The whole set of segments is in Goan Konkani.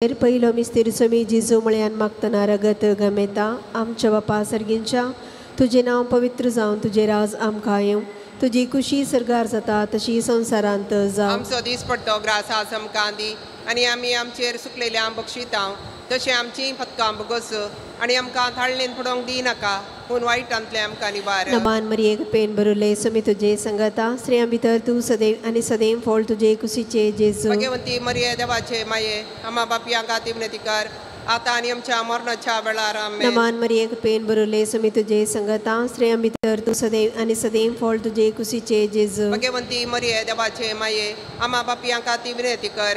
पयलो मिस्तेर सोमी जेजू म्हळ्यान मागतना रगत गमेता. आमच्या बापा सर्गींच्या तुजें नांव पवित्र जावन तुजें राज आमकां येवं, तुजी कुशी सर्गार जाता तशी संवसारांत जावं. आमचो दीस पडटो ग्रास आज आमकां दी आनी आमी आमचेर सुकलेल्या बक्षिता तशें आमचीं पदकां बगस आनी आमकां थाळणेन पडोवंक दी नाका पूण वायटांतलें आमकां निवार. नमान मरिये कृपेन भरुल्ले समी तुजे संगता, स्त्रियां भितर तूं सदैव आनी सदैव फळ तुजे कुशीचे जेजू. भगवंती मरिये देवाचे माये आमा बापया खातीर विनंती कर आतां आनी आमच्या मरणाच्या वेळार. आमेन. नमान मरिये कृपेन भरुल्ले समी तुजे संगता, स्त्रियां भितर तूं सदैव आनी सदैव फळ तुजे कुशीचे जेजू. भगवंती मरिये देवाचे माये आमा बापया खातीर विनंती कर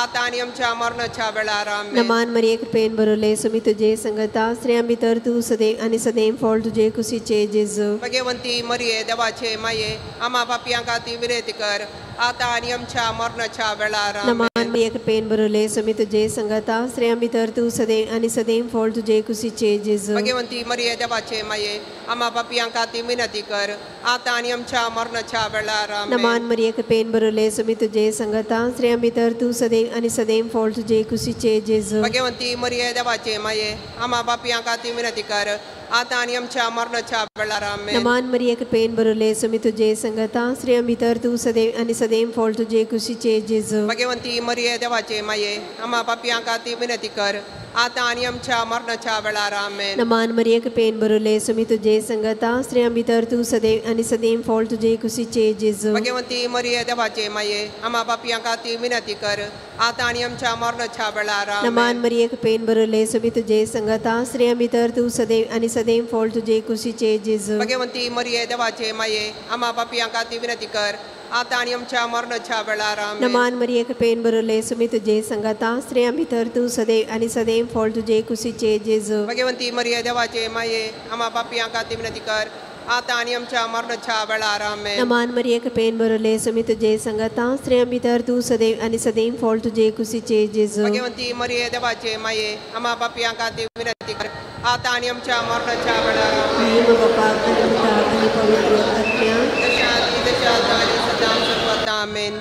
आतां आनी आमच्या मरणाच्या वेळार. आमेन. नमान मरिये कृपेन भरुल्ले समी तुजे संगता, स्त्रियां भितर तूं सदैव आनी सदैव फळ तुजे कुशीचे जेजू. भगवंती मरिये देवाचे माये आमा पापयां खातीर विनंती कर आतां आनी आमच्या मरणाच्या वेळार. आमेन. नमान मरिये कृपेन भरुल्ले समी तुजे संगता, स्त्रियां भितर तूं सदैव आनी सदैव फळ तुजे कुशीचे जेजू. भगवंती मरिये देवाचे माये आमा पापयां खातीर विनंती कर आतां आनी आमच्या मरणाच्या वेळार. आमेन. नमान मरिये कृपेन भरुल्ले समी तुजे संगता, स्त्रियां भितर तूं सदैव आनी सदैव फळ तुजे कुशीचे जेजू. भगवंती मरिये देवाचे माये आमा पापयां खातीर विनंती कर आतां आनी आमच्या मरणाच्या वेळार. आमेन. नमान मरिये कृपेन भरुल्ले समी तुजे संगता, स्त्रियां भितर तूं सदैव आनी सदैव फळ तुजे कुशीचे जेजू. भगवंती मरिये देवाचे माये आमा पापयां खातीर विनंती कर आतां आनी आमच्या मरणाच्या वेळार. आमेन. नमान मरिये कृपेन भरुल्ले समी तुजे संगता, स्त्रियां भितर तूं सदैव आनी सदैव फळ तुजे कुशीचे जेजू. भगवंती मरिये देवाचे माये आमा पापयां खातीर विनंती कर आतां आनी आमच्या मरणाच्या वेळार. आमेन. नमान मरिये कृपेन भरुल्ले समी तुजे संगता, स्त्रियां भितर तूं सदैव आनी सदैव फळ तुजे कुशीचे जेजू. भगवंती मरिये देवाचे माये आमा पापयां खातीर विनंती कर आतां आनी आमच्या मरणाच्या वेळार. आमेन. नमान मरिये कृपेन भरुल्ले समी तुजे संगता, स्त्रियां भितर तूं सदैव आनी सदैव फळ तुजे कुशीचे जेजू. भगवंती मरिये देवाचे माये आमा पापयां खातीर विनंती कर आतां आनी आमच्या मरणाच्या वेळार. आमेन. नमान मरिये कृपेन भरुल्ले समी तुजे संगता, स्त्रियां भितर तूं सदैव आनी सदैव फळ तुजे कुशीचे जेजू. भगवंती मरिये देवाचे माये आमा पापयां खातीर विनंती कर आतां आनी आमच्या मरणाच्या वेळार. आमेन. बापाक आनी पुताक आनी पवित्र आत्म्याक तशें आदी तशें आतां आनी सदां सर्वदा. आमेन.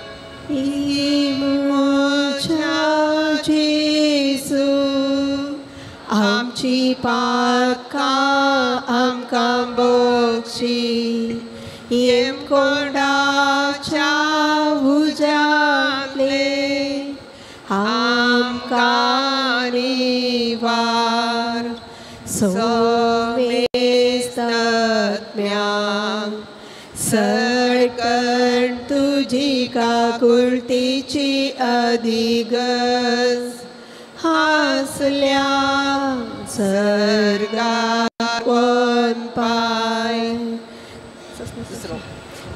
म्हज्या जेजू आमची पातकां आमकां बक्षी, येमकोंडाच्या उज्यांतले आमकां निवार. सोमेस्तत्म्यांक सडकण तुजी काकुळतीची अधिगज हासल्या सर्गात पाय.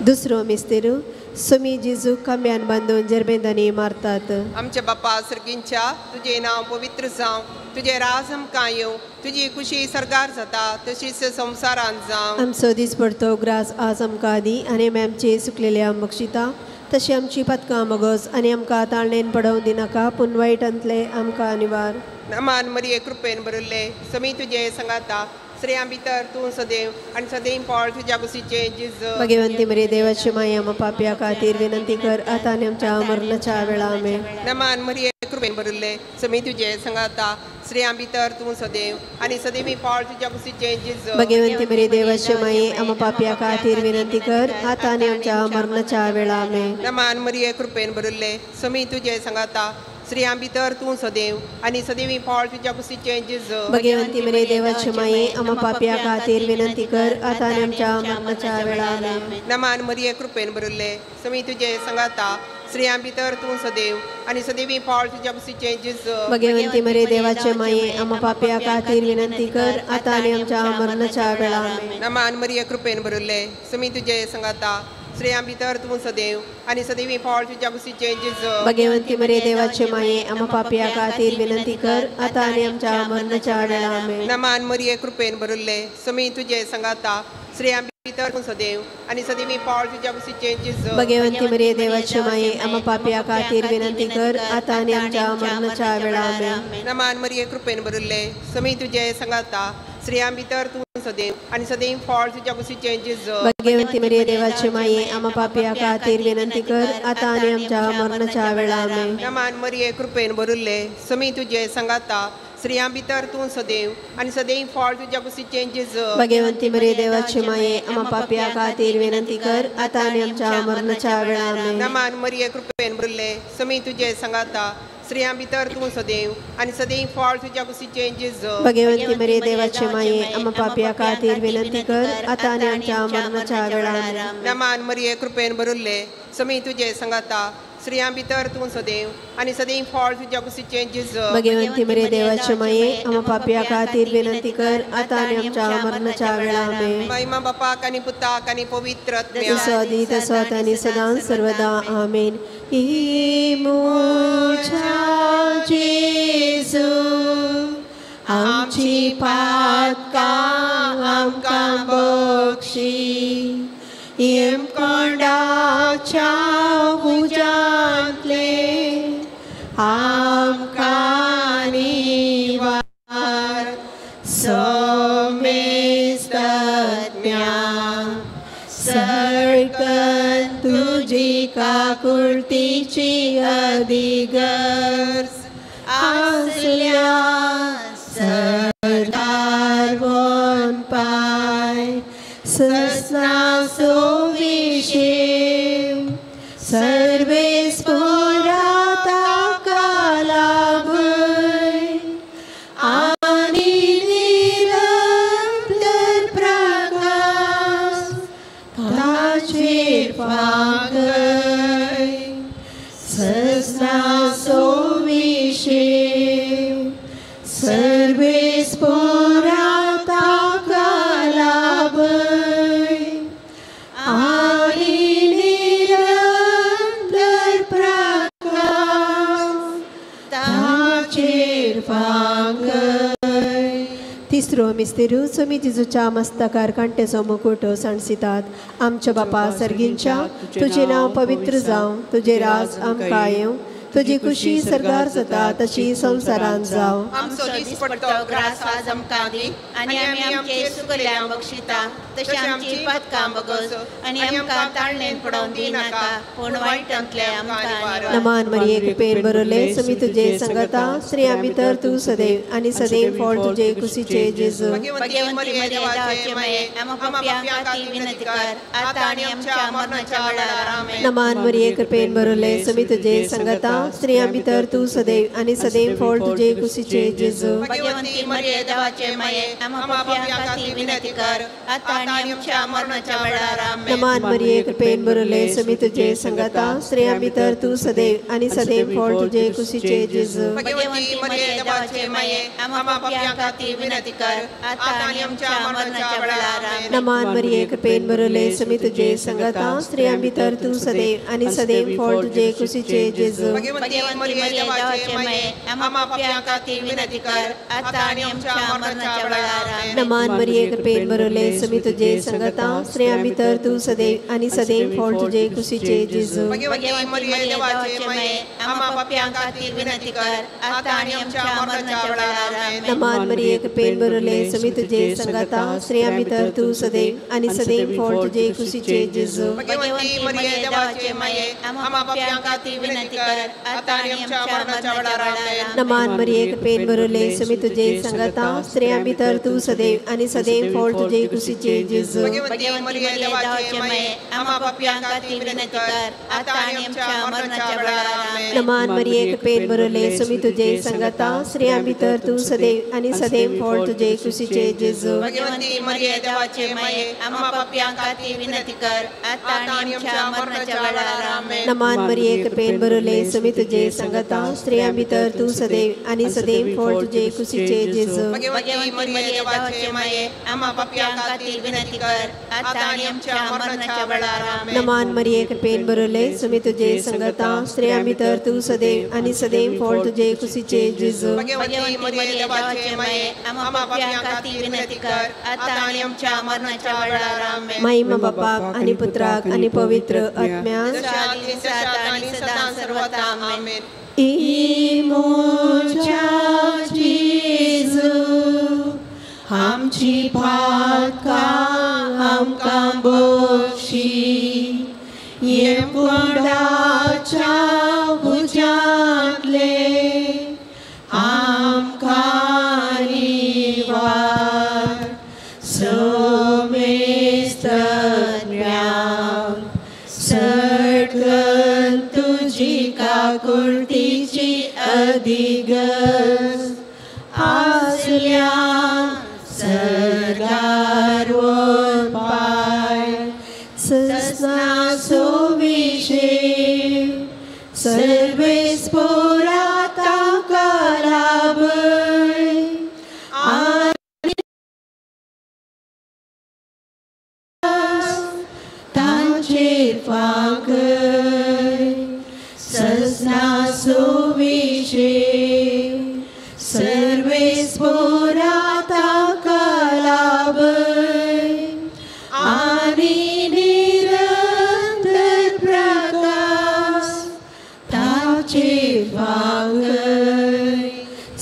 दुसरो मिस्तेरू समी जेजू खांब्यान बांदून जरबेंदांनी मारतात. आमच्या बापा सर्गींच्या तुजें नांव पवित्र जावं, तुजें राज आमकां येवं, तुजी कुशी सर्गार जाता तशीच संवसारांत जावं. आमचो दीस पडतो ग्रास आज आमकां दी आनी आमी आमचे सुकलेले आम बक्षिता तशें आमची पातकां मगोज आनी आमकां ताळणेन पडोवं दिनाका पूण वायटांतले आमकां निवार. नमान मरिये कृपेन भरिल्ले समी तुजें संगाता, स्त्रियां भितर तूं सदैव आनी सदैव फळ तुज्या कुशीचें जेजू. भगवंती मरिये देवाची माया आमा पापया खातीर विनंती कर आतां आनी आमच्या मरणाच्या वेळा. आमेन. नमान मरिये कृपेन भरिल्ले समी तुजें संगाता, स्त्रियां भितर तूं सदैव आनी सदैव फळ तुज्या कुशीचें जेजू. भगवंती मरिये देवाची माये आमा पापया खातीर विनंती कर आतां आनी आमच्या मरणाच्या वेळा. आमेन. नमान मरिये कृपेन भरिल्ले समी तुजें संगाता, स्त्रियां भितर तूं सदैव आनी सदैव फळ तुज्या कुशीचें जेजू. भगवंती मरिये देवाची माये आमा पापया खातीर विनंती कर आतां आनी आमच्या मरणाच्या वेळा. आमेन. नमान मरिये कृपेन भरिल्ले समी तुजें संगाता, स्त्रियां भितर तूं सदैव आनी सदैव फळ तुज्या कुशीचें जेजू. भगवंती मरिये देवाचे माये आमा पापया खातीर विनंती कर आतां आनी आमच्या मरणाच्या वेळा. आमेन. नमान मरिये कृपेन भरिल्ले समी तुजें संगाता, स्त्रियां भितर तूं सदैव आनी सदैव फळ तुज्या कुशीचें जेजू. भगवंती मरिये देवाचे माये आमा पापया खातीर विनंती कर आतां आनी आमच्या मरणाच्या वेळा. आमेन. नमान मरिये कृपेन भरिल्ले समी तुजें संगाता, स्त्रियां भितर तूं सदैव आनी सदैव फळ तुज्या कुशीचें जेजू. भगवंती मरिये देवाचे माये आमा पापया खातीर विनंती कर आतां आनी आमच्या मरणाच्या वेळा. आमेन. नमान मरिये कृपेन भरिल्ले समी तुजें संगाता, स्त्रियां भितर तूं सदैव आनी सदैव फळ तुज्या कुशीचें जेजू. भाग्यवंती मरिये देवाचे माये आमा पापया खातीर विनंती कर आतां आनी आमच्या मरणाच्या वेळार. आमेन. नमान मरिये कृपेन भरिल्ले समी तुजे सांगाता स्त्रियां भितर तूं सदैव आनी सदैव फळ तुज्या कुशीचें जेजू. भाग्यवंती मरिये देवाचे माये आमा पापया खातीर विनंती कर आतां आनी आमच्या मरणाच्या वेळार. आमेन. नमान मरिये कृपेन भरिल्ले समी तुजे सांगाता स्त्रियां भितर तूं सदैव आनी सदैव फळ तुज्या कुशीचें जेजू. भाग्यवंती मरिये देवाचे माये आमा पापया खातीर विनंती कर आतां आनी आमच्या मरणाच्या वेळार. आमेन. नमान मरिये कृपेन भरिल्ले समी तुजे सांगाता स्त्रियां भितर तूं सदैव आनी सदैव फळ तुज्या कुशीचें जेजू. भाग्यवंती मरिये देवाचे माये आमा पापया खातीर विनंती कर आतां आनी आमच्या मरणाच्या वेळार. आमेन. महिमा बापाक आनी पुताक आनी पवित्र आत्म्याक. जसो आदी तसो आतां आनी सदां सर्वदा. आमेन. म्हज्या जेजू आमची पातकां आमकां बक्षी यमकोंडाच्या उज्यांतले आमकां निवार समेस्त ज्ञान सरकन तुजी काकुळतीची अधिगर्ज आसल्या सरकार वन पाय ससनासो विशेम सर्वेस पुराता कालाभय आनी निरंतर प्रकाश ताचेर फांकय ससनासो विशेम सर्वेस पुराता कालाभय आनी निरंतर प्रकाश ताचेर फांकय. तिसरो मिस्तेरू स्वामी जेजूच्या मस्तकार कांट्याचो मुकुट सांडसितात. आमच्या बापा सर्गींच्या तुजें नांव पवित्र जावं, तुजें राज आमकां येवं, तुजी खुशी सर्गार जाता तशी संवसारांत जावं. आमचो दिसपट्टो ग्रास आज आमकां दी आनी आमी आमचे चुकल्यांक बक्षिता तशें आमची पातकां बगस आनी आमकां ताळणेन पडोवन दिनाका पूण वायटांतले आमकां निवार. नमान मरिये कृपेन भरिल्ले स्वामी तुजे संगता स्त्रियां भितर तूं सदैव आनी सदैव फळ तुजे कुशीचे जेजू. भाग्यवंती मरिये देवाचे माये आमा पापयां खातीर विनंती कर आतां आनी आमच्या मरणाच्या वेळार. आमेन. नमान मरिये कृपेन भरिल्ले स्वामी तुजे संगता स्त्रियां भितर तूं सदैव आनी सदैव फळ तुजे कुशीचे जेजू. भाग्यवंती मरिये देवाचे माये आमा पापयां खातीर विनंती कर आतां आनी आमच्या मरणाच्या वेळार. आमेन. नमान मरिये कृपेन भरिल्ले स्वामी तुजे संगता स्त्रियां भितर तूं सदैव आनी सदैव फळ तुजे कुशीचे जेजू. भाग्यवंती मरिये देवाचे माये आमा पापयां खातीर विनंती कर आतां आनी आमच्या मरणाच्या वेळार. आमेन. नमान मरिये कृपेन भरिल्ले स्वामी तुजे संगता स्त्रियां भितर तूं सदैव आनी सदैव फळ तुजे कुशीचे जेजू. भाग्यवंती मरिये देवाचे माये आमा पापयां खातीर विनंती कर आतां आनी आमच्या मरणाच्या वेळार. आमेन. नमान मरिये कृपेन भरिल्ले स्वामी तुजे संगता स्त्रियां भितर तूं सदैव आनी सदैव फळ तुजे कुशीचे जेजू. भाग्यवंती मरिये देवाचे माये आमा पापयां खातीर विनंती कर आतां आनी आमच्या मरणाच्या वेळार. आमेन. नमान मरिये कृपेन भरिल्ले स्वामी तुजे संगता स्त्रियां भितर तूं सदैव आनी सदैव फळ तुजे कुशीचे जेजू. भाग्यवंती मरिये देवाचे माये आमा पापयां खातीर विनंती कर आतां आनी आमच्या मरणाच्या वेळार. आमेन. नमान मरिये कृपेन भरिल्ले स्वामी तुजे संगता स्त्रियां भितर तूं सदैव आनी सदैव फळ तुजे कुशीचे जेजू. भाग्यवंती मरिये देवाचे माये आमा पापयां खातीर विनंती कर आतां आनी आमच्या मरणाच्या वेळार. आमेन. नमान मरिये कृपेन भरिल्ले स्वामी तुजे संगता स्त्रियां भितर तूं सदैव आनी सदैव फळ तुजे कुशीचे जेजू. भाग्यवंती मरिये देवाचे माये आमा पापयां खातीर विनंती कर आतां आनी आमच्या मरणाच्या वेळार. आमेन. नमान मरिये कृपेन भरिल्ले स्वामी तुजे संगता स्त्रियां भितर तूं सदैव आनी सदैव फळ तुजे कुशीचे जेजू. भाग्यवंती मरिये देवाचे माये आमा पापयां खातीर विनंती कर आतां आनी आमच्या मरणाच्या वेळार. आमेन. नमान मरिये कृपेन भरिल्ले स्वामी तुजे संगता स्त्रियां भितर तूं सदैव आनी सदैव फळ तुजे कुशीचे जेजू. भाग्यवंती मरिये देवाचे माये आमा पापयां खातीर विनंती कर आतां आनी आमच्या मरणाच्या वेळार. आमेन. महिमा बापाक आनी पुत्राक आनी पवित्र आत्म्याक. आनी सदां सर्वदा. आमेन. म्हज्या जेजू आमची पातकां अधिगस आसल्या सरकार पाय ससना सुविशेष सर्वेस पोरा ताका लाभय आनी तांचेर फांकय ससना सुविशेष सर्वेस पोरा ताका लाभय आनी निरंतर प्रकाश ताचेर फांकय.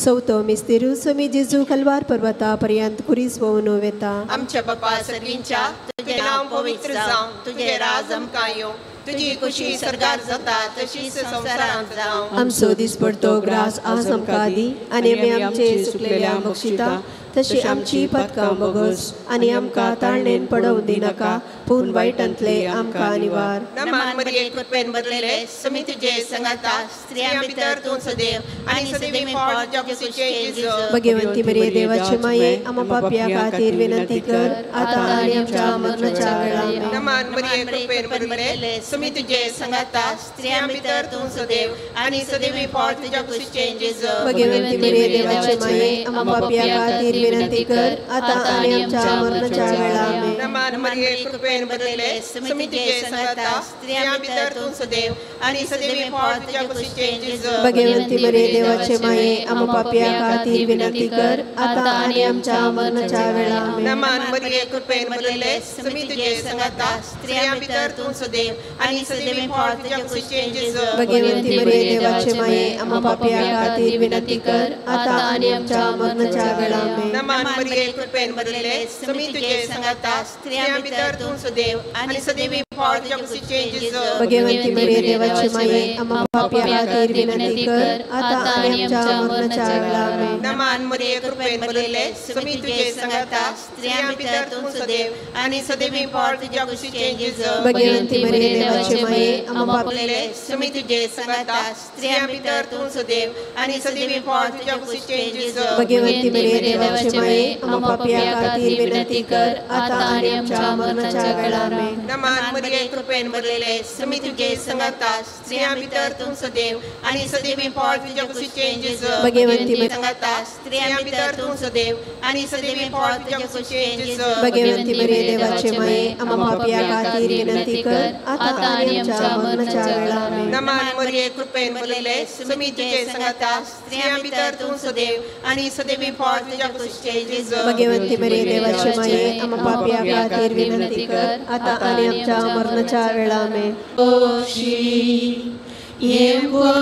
चवथो मिस्तेरू स्वामी जेजू कलवार पर्वता पर्यंत कुरीस भोंवन वेता. आमच्या बापा सर्गींच्या तुजें नांव पवित्र जावं, तुजें राज आमकां येवं, तुजी खुशी सरकार जाता तशीच संवसारांत जावं. आमचो दिसपडतो ग्रास आज आमकां दी आनी आमी आमचे चुकलेल्या बक्षिता तशी आमची पदकां बगस आनी आमकां ताळणेन पडोवं दिनाका पूण वायटांतले आमकां निवार. नमान मरिये कृपेन भरलेले समी तुजे संगाता, स्त्रियां भितर तूं सदैव आनी सदैवी फळ तुज्या कुशीचें जेजू. भगवंती मरिये देवाचे माये आमा पापया खातीर विनंती कर आतां आनी आमच्या मरणाच्या वेळार. नमान मरिये कृपेन भरलेले समी तुजे संगाता, स्त्रियां भितर तूं सदैव आनी सदैवी फळ तुज्या कुशीचें जेजू. भगवंती मरिये देवाचे माये आमा पापया खातीर विनंती कर आतां आनी आमच्या मरणाच्या वेळार. नमान मरिये कृपेन भरलेले समी तुजे संगाता, स्त्रियां भितर तूं सदैव आनी सदैवी फळ तुज्या कुशीचें जेजू. भगवंती मरिये देवाचे माये आमा पापया खातीर विनंती कर आतां आनी आमच्या मरणाच्या वेळार. नमान मरिये कृपेन भरलेले समी तुजे संगाता, स्त्रियां भितर तूं सदैव आनी सदैवी फळ तुज्या कुशीचें जेजू. भगवंती मरिये देवाचे माये आमा पापया खातीर विनंती कर आतां आनी आमच्या मरणाच्या वेळार. नमान मरिये कृपेन भरलेले समी तुजे संगाता, स्त्रियां भितर तूं सदैव आनी सदैवी फळ तुज्या कुशीचें जेजू. भगवंती मरिये देवाचे माये आमा पापया खातीर विनंती कर आतां आनी आमच्या मरणाच्या वेळार. नमान मरिये कृपेन भरलेले समी तुजे संगाता, स्त्रियां भितर तूं सदैव आनी सदैवी फळ तुज्या कुशीचें जेजू. भगवंती मरिये देवाचे माये आमा पापलेले समी तुजे संगाता, स्त्रियां भितर तूं सदैव आनी सदैवी फळ तुज्या कुशीचें जेजू. भगवंती मरिये देवाचे माये आमा पापया खातीर विनंती कर आतां आनी आमच्या मरणाच्या वेळार. नमान मरिये कृपेन भरलेले समी तुजे संगाता, स्त्रियां भितर तूं सदैव आनी सदैवी फळ तुज्या कुशीचें जेजू. भगवंती संगाता, स्त्रियां भितर तूं सदैव आनी सदैवी फळ तुज्या कुशीचें जेजू. भगवंती मरिये देवाचे माये आमा पापया खातीर विनंती कर आतां आनी आमच्या मरणाच्या वेळार. नमान मरिये कृपेन भरलेले समी तुजे संगाता, स्त्रियां भितर तूं सदैव आनी सदैवी फळ तुज्या कुशीचें जेजू. भगवंती मरिये देवाचे माये आमा पापया खातीर विनंती कर आतां आनी आमच्या मरणाच्या वेळार.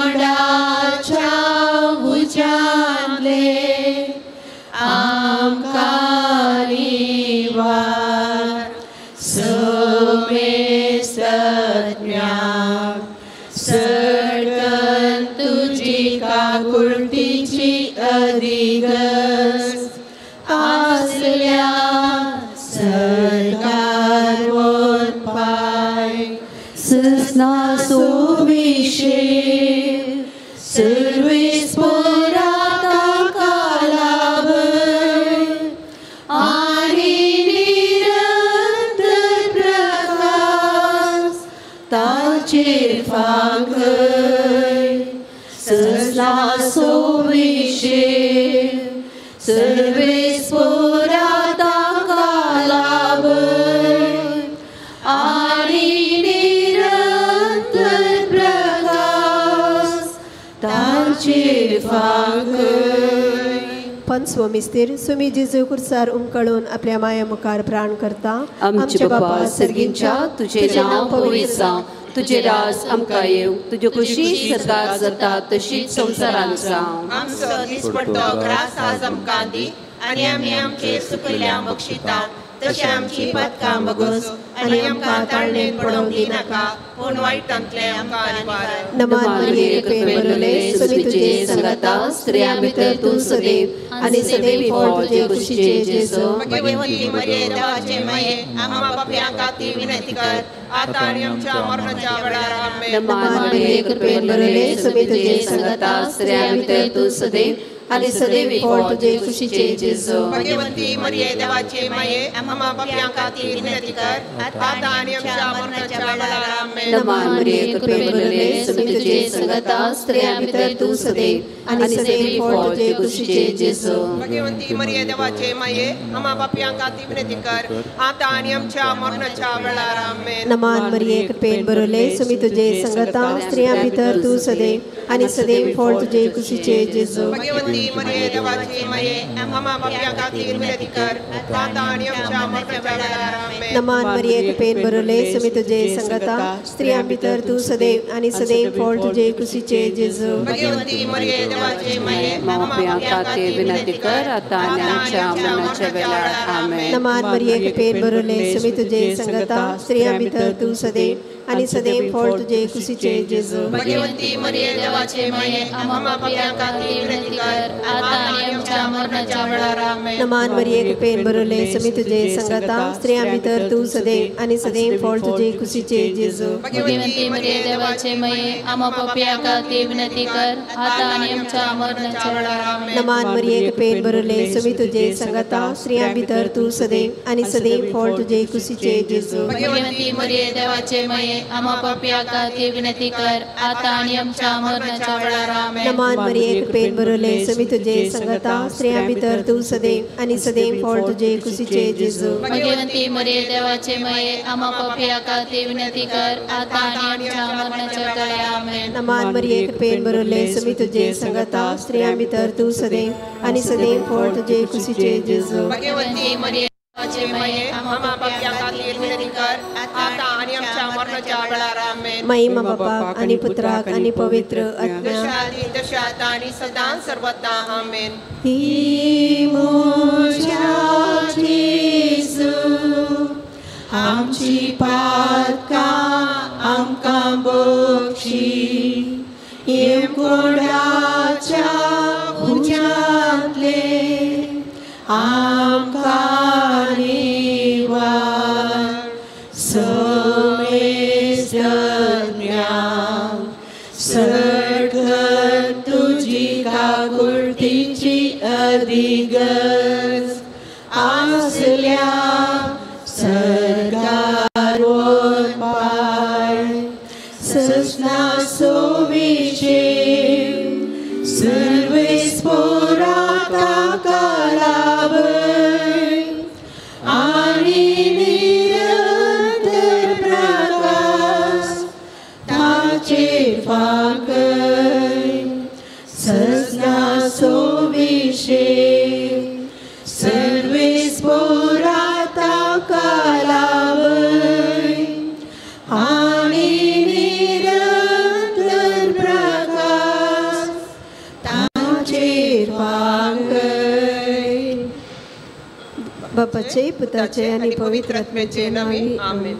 येमकोंडाच्या उज्यांतले आमकां निवार समेस्तज्ञाक सडकन तुजी काकुळटीची अधिगस आसल्या सरकार पाय ससना सुविशेष सर्वेस पोरा ताका लाभय आनी निरंतर प्रकाश ताचेर फांकय ससना सुविशेष सर्वेस पोरा ताका लाभय आनी निरंतर प्रकाश ताचेर फांकय. पंचवो मिस्तेर स्वामी जेजू कुर्सार उमकळून आपल्या माया मुखार प्राण करता. आमचे बापा सर्गींच्या तुझे नांव पवित्र जावं, तुझे राज आमकां येवं, तुजे खुशी सरकार जाता तशीच संवसारांत जावं. आमचो दिसपडतो ग्रास आज आमकां दी आनी आमी आमचे सुकल्या बक्षिता तशें आमची पदकां बगस आनी आमकां ताळणेन पडोवंक दिनाका, पूण वायटांतलें आमकां निवार. नमन मरिये कृपेन भरले, स्वामी तुजे संगाता, स्त्रियां भितर तूं सदैव आनी सदैव फळ तुजे कुशीचे जेजू. भगवती मरिये देवाचे माये, आम्हा पाप्यां खातीर विनंती कर, आतां आनी आमच्या मरणाच्या वेळार. आमेन. नमन मरिये कृपेन भरले, स्वामी तुजे संगाता, स्त्रियां भितर तूं सदैव आनी सदैव फळ तुजे कुशीचे जेजू. भगवती मरिये देवाचे माये, आम्हा पाप्यां खातीर विनंती कर, आतां आनी आमच्या मरणाच्या वेळार. आमेन. नमन मरिये कृपेन भरले, स्वामी तुजे संगाता, स्त्रियां भितर तूं सदैव आनी सदैव फळ तुजे कुशीचे जेजू. भगवती मरिये देवाचे माये, आम्हा पाप्यां खातीर विनंती कर, आतां आनी आमच्या मरणाच्या वेळार. आमेन. नमन मरिये कृपेन भरले, स्वामी तुजे संगाता, स्त्रियां भितर तूं सदैव आनी सदैव फळ तुजे कुशीचे जेजू. भगवती मरिये देवाची माये, आम्हा पाप्यां खातीर विनंती कर, आतां आनी आमच्या मरणाच्या वेळार. आमेन. नमन मरिये कृपेन भरले, स्वामी तुजे संगाता, स्त्रियां भितर तूं सदैव आनी सदैव फळ तुजे कुशीचे जेजू. भगवती मरिये देवाचे माये, आम्हा पाप्यां खातीर विनंती कर, आतां आनी आमच्या मरणाच्या वेळार. आमेन. नमन मरिये कृपेन भरले, स्वामी तुजे संगाता, स्त्रियां भितर तूं सदैव आनी सदैव फळ तुजे कुशीचे जेजू. भगवती मरिये देवाचे माये, आम्हा पाप्यां खातीर विनंती कर, आतां आनी आमच्या मरणाच्या वेळार. आमेन. नमन मरिये कृपेन भरले, स्वामी तुजे संगाता, स्त्रियां भितर तूं सदैव आनी सदैव फळ तुजे कुशीचे जेजू. भगवती मरिये देवाचे माये, आम्हा पाप्यां खातीर विनंती कर, आतां आनी आमच्या मरणाच्या वेळार. आमेन. नमन मरिये कृपेन भरले, स्वामी तुजे संगाता, स्त्रियां भितर तूं सदैव आनी सदैव फळ तुजे कुशीचे जेजू. भगवती मरिये देवाचे माये, आम्हा पाप्यां खातीर विनंती कर, आतां आनी आमच्या मरणाच्या वेळार. आमेन. नमन मरिये कृपेन भरले, स्वामी तुजे संगाता, स्त्रियां भितर तूं सदैव आनी सदैव फळ तुजे कुशीचे जेजू. भगवती मरिये देवाचे माये, आम्हा पाप्यां खातीर विनंती कर, आतां आनी आमच्या मरणाच्या वेळार. आमेन. नमन मरिये कृपेन भरले, स्वामी तुजे संगाता, स्त्रियां भितर तूं सदैव आनी सदैव फळ तुजे कुशीचे जेजू. भगवती मरिये देवाचे माये, आम्हा पाप्यां खातीर विनंती कर, आतां आनी आमच्या मरणाच्या वेळार. आमेन. महिमा बापाक आनी पुत्राक आनी पवित्र आत्म्याक, जशा आदी तशें आतां आनी सदां सर्वदा. आमेन. ही म्हज्या जेजू, आमची पातकां आमकां बक्षी, येमकोंडाच्या उज्यांतले आमकां निवार. समेस्तज्ञान सडकन तुजी काकुळतीची अधिगज आसल्या सरकार पाय सजना सोविशे सर्वेस पोरा ताका आनी निरंतर प्रकाश ताचेर फांकय सजना सोविशे सर्वेस पोरा ताका आनी निरंतर प्रकाश ताचेर फांकय. बापाचे, पुताचे आनी पवित्र आत्म्याचे नांवान. आमेन.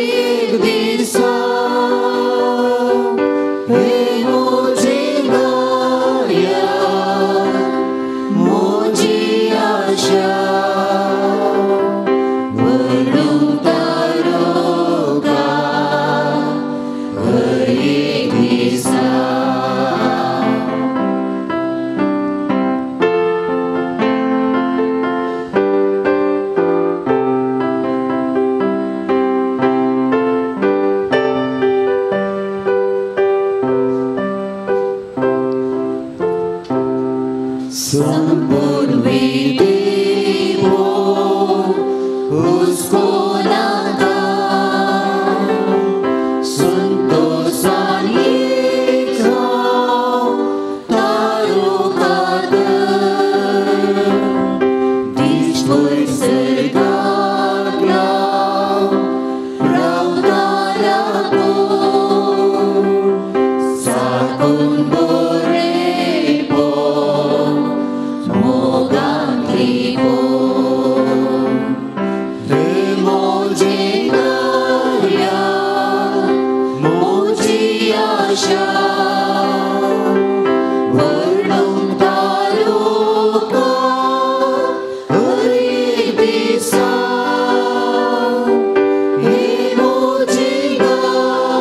एक दिसा हे म्हजी दया म्हजी आशा व्हडूंक तारोका हर एक दिसा. संपूर्ण विधि उसको नाका संतोषान तारुकात दिश्वर सर्गातला रावताला कोण साकून बरेपण मोगांतली कोण हे म्हजी दया म्हजी आशा वर्णूंक तारुका हर एक दिसा हे म्हजी दया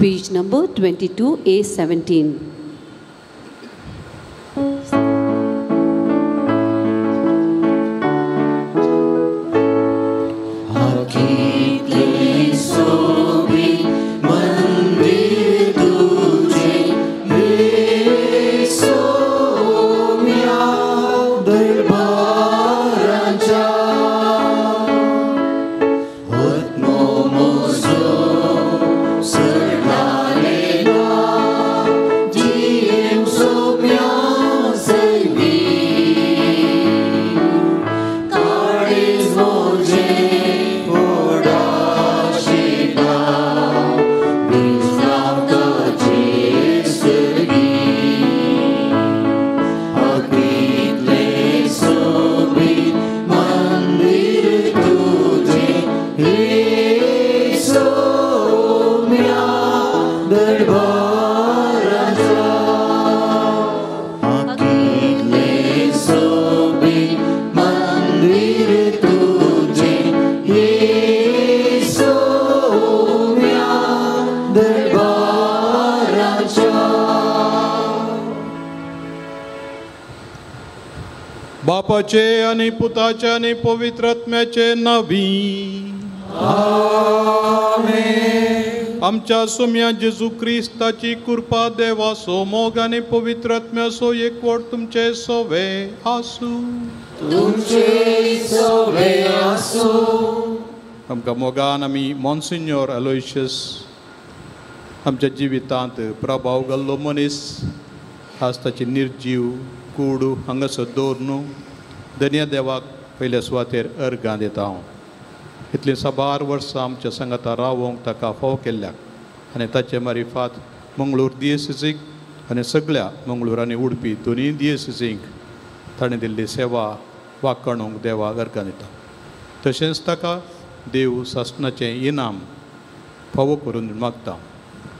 Page number 22 A17. बापाचे आनी पुताचे आनी पवित्र आत्म्याचे नांवी आमेन. आमच्या सोम्या जेजू क्रिस्ताची कृपा देवाचो मोग आनी पवित्र आत्म्याचो एकवट तुमचे सोवे आसूं. तुमचे सोवे आसूं. आमकां मोगान आमी मॉन्सिन्योर अलोयशियस आमच्या जिवितांत प्रभाव घाल्लो मनीस आज ताची निर्जीव कूड हांगासर दवरून धन्य देवाक पयल्या सुवातेर अर्गां दिता हांव. इतलीं साबार वर्सां आमच्या सांगाता रावोंक ताका फाव केल्ल्याक आनी ताचे मारिफात मंगळूर दियेसीक आनी सगळ्या मंगळूर आनी उडपी दोनूय दियेसींक ताणें दिल्ली सेवा वाकणूंक देवाक अर्गां दिता. तशेंच ताका देव सासणाचें इनाम फावो करून मागता.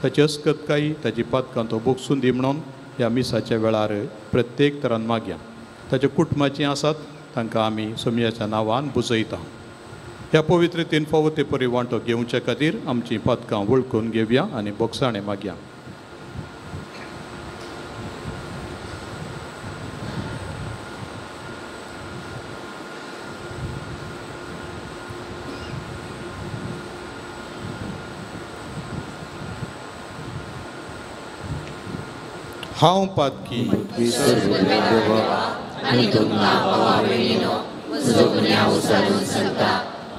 ताची अस्कतकाय ताची पातकां तो बोगसून दी म्हणून ह्या मिसाच्या वेळार प्रत्येक तरान मागया. ताच्या कुटुंबाचीं आसात तांकां आमी सोमयाच्या नांवान बुजयता. ह्या पवित्र तीन फावो ते परी वांटो घेवचे खातीर आमचीं पातकां वळखून घेवया आनी बोगसाणें मागया. हांव पातकी आनी तुमकां भावा भयणीनो म्हजो गुन्यांव उसारून सांगता.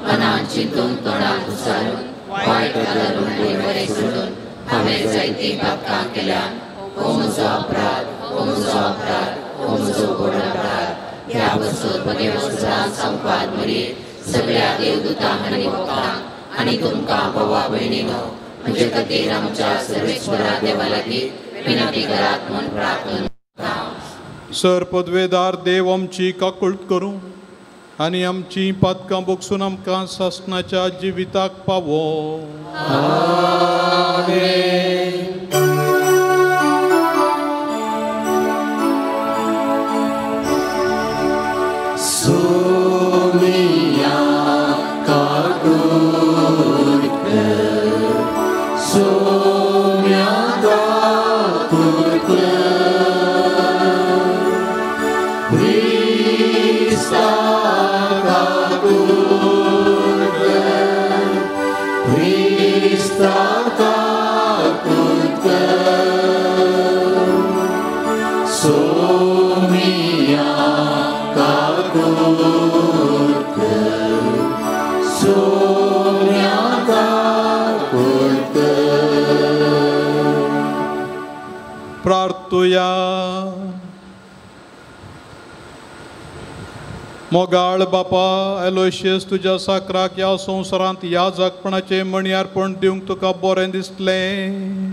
मनान चिंतून तोंडान उसारून वायट धरून बरें सोडून हांवें जायतीं पातकां केल्यान. हो म्हजो अपराध, हो म्हजो अपराध, हो म्हजो व्हड अपराध. ह्या पासून बगेवत सदांच संपाद मरीर सगळ्या देवदूतांक आनी भक्तांक आनी तुमकां भावा भयणीनो म्हजे खातीर आमच्या सर्वेश्वरा देवा लागीं विनंती करात म्हूण प्रार्थना. सर पदवेदार देव आमची काकूळट करूं आनी आमची पातकां बोगसून आमकां सासणाच्या जिविताक पावो. आमेन. सोमिया काकूळ कर, सोम्या काकूळ कर, क्रिस्ता काकूळ कर, क्रिस्ता काकूळ कर, सोमिया काकूळ कर, सोम्या काकूळ कर. प्रार्थुया. मोगाळ बापा एलोशियस तुज्या साकराक ह्या संवसारांत ह्या जागपणाचें मणयार्पण दिवंक तुका बरें दिसलें.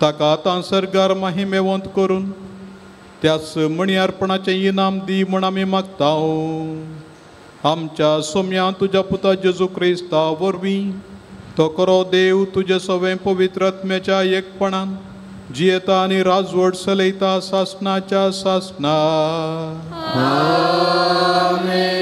ताका आतां सर्गार माहिमेवंत करून त्याच मणयार्पणाचें इनाम दी म्हूण आमी मागता. आमच्या सोम्या तुज्या पुता जेजू क्रिस्ता वरवीं तो खरो देव तुजे सवें पवित्र आत्म्याच्या एकपणान जियेता आनी राजवट चलयता सासणाच्या सासणा. आमेन.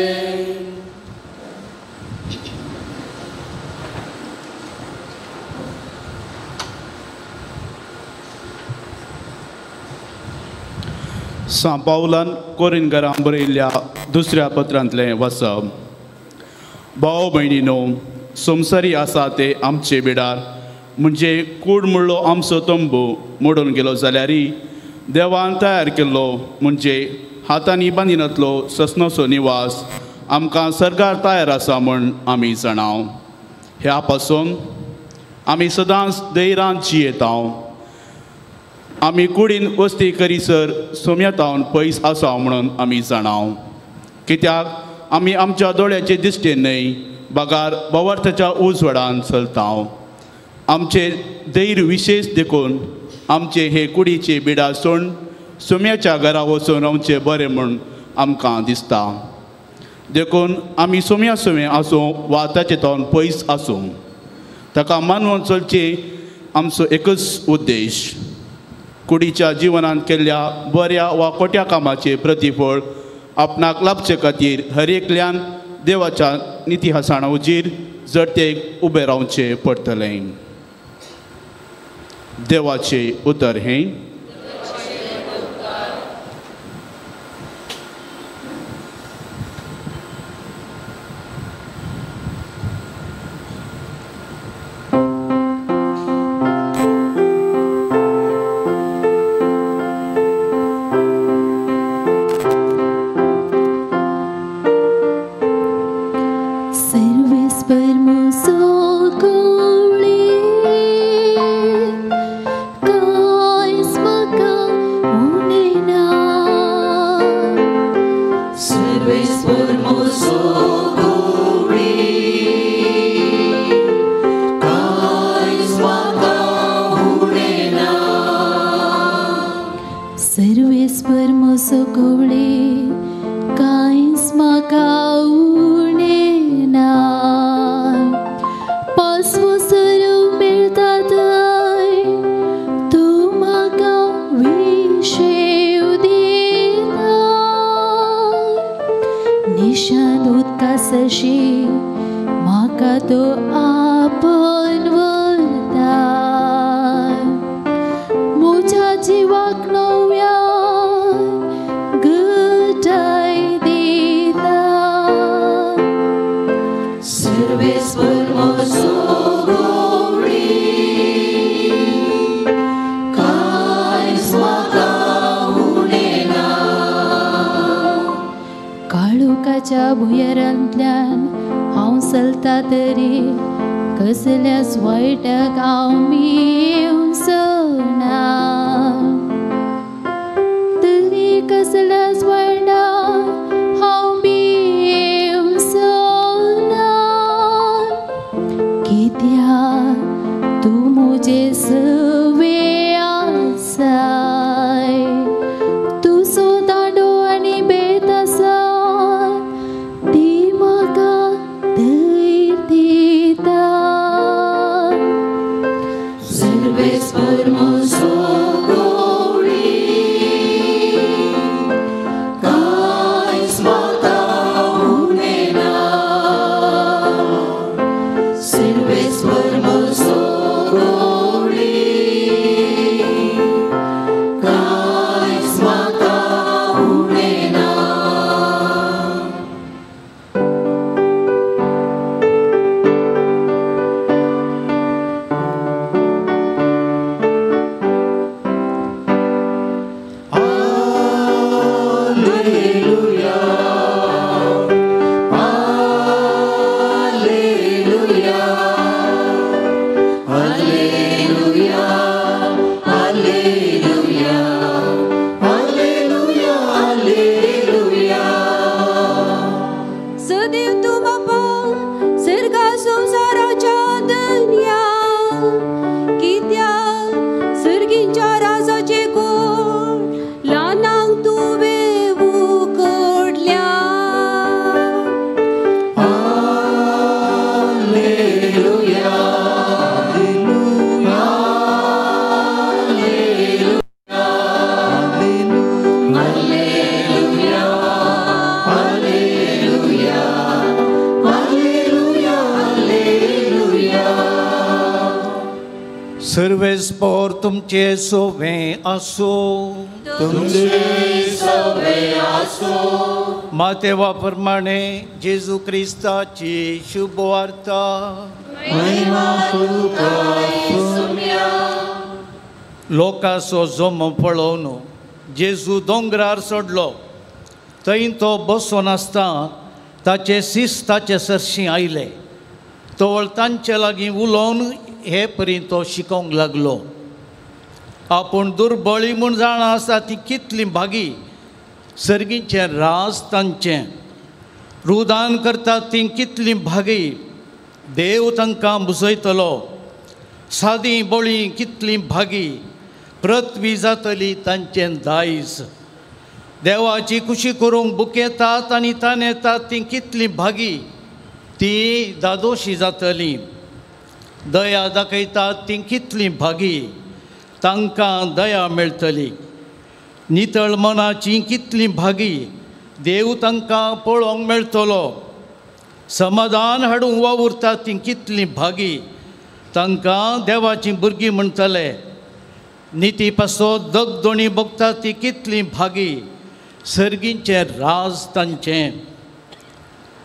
सां पावलान कोरिनकारां बरयल्ल्या दुसऱ्या पत्रांतलें वाचप. भाव भयणीनो, संवसारी आसा ते आमचे बिडार म्हणजे कूड म्हणलो आमचो तंबू मोडून गेलो जाल्यारय देवान तयार केल्लो म्हणजे हातांनी बांदिनातलो ससनाचो निवास आमकां सरकार तयार आसा म्हूण आमी जाणाव. ह्या पासून आमी सदांच धैर्यान जियेता. आमी कुडीन वस्ती करीसर सोम्यातावन पयस आसा म्हणून आमी जाणाव, कित्याक आमी आमच्या दोळ्याचे दिश्टीन न्हय बगार बवार्थाच्या उजवाडान चलता. आमचे धैर्य विशेश देखून आमचे हे कुडीचे बिडा सोड सोम्याच्या घरा वचून रावचें बरें म्हूण आमकां दिसता. देखून आमी सोम्या सोमे आसूं वा ताचे तावन पयस आसूं, ताका मानून चलचें आमचो एकच उद्देश. कुडीच्या जिवनांत केल्ल्या बऱ्या वा खोट्या कामाचें प्रतिफळ आपणाक लाभचे खातीर हर एकल्यान देवाच्या नितिहासाणा उजीर जडतेक उबें रावचें पडटलें. देवाचें उतर हें. Silves por mozo. सर्वेस्पोर तुमचे सोवे आसो, तुमचे सोवे आसो. मातेवा प्रमाणे जेजू क्रिस्ताची शुभवार्ता. महिमा तुका सुम्या. लोकांचो जमो पळोवन जेजू दोंगरार चडलो. थंय तो बसून आसता ताचे शिस ताचे सरशीं आयले. तवळ तांचे लागीं उलोवन हे परी तो शिकोवंक लागलो. आपूण दुर्बळी म्हूण जाणा आसा ती कितली भागी, सर्गीचें राज तांचें. रुदान करतात ती कितली भागी, देव तांकां बुजयतलो. सादी बळी कितली भागी, पृथ्वी जातली तांचें दायज. देवाची खुशी करूंक बुकेतात आनी तानेतात ती कितली भागी, ती दादोशी जातली. दया दाखयतात ती कितली भागी, तांकां दया मेळटली. नितळ मनाची कितली भागी, देव तांकां पळोवंक मेळटलो. समाधान हाडूंक वावुरतात ती कितली भागी, तांकां देवाची भुरगीं म्हणटले. निती पासत दगदोणी भोगतात ती कितली भागी, सर्गीचें राज तांचें.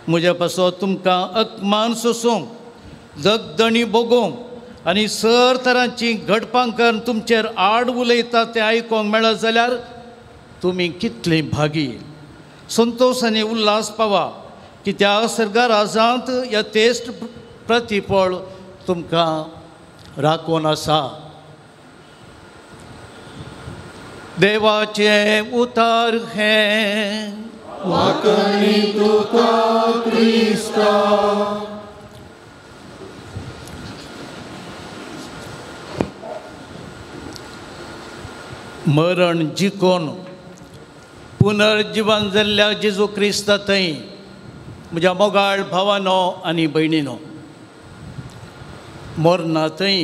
म्हज्या पासत तुमकां अपमान सोसूंक, दगदणी भोगूंक आनी सर तरांची घडपां करून तुमचेर आड उलयता तें आयकूंक मेळत जाल्यार तुमी कितली भागी. संतोश आनी उल्हास पावा कित्याक सर्गा राजांत यथेश्ट प्रतिफळ तुमकां राखून आसा. देवाचें उतार हें. वाकणी तुका क्रिस्ता. मरण जिखून पुनर्जिवन जाल्ल्या जेजू क्रिस्ता थंय म्हज्या मोगाळ भावानो आनी भयणीनो, मरणा थंय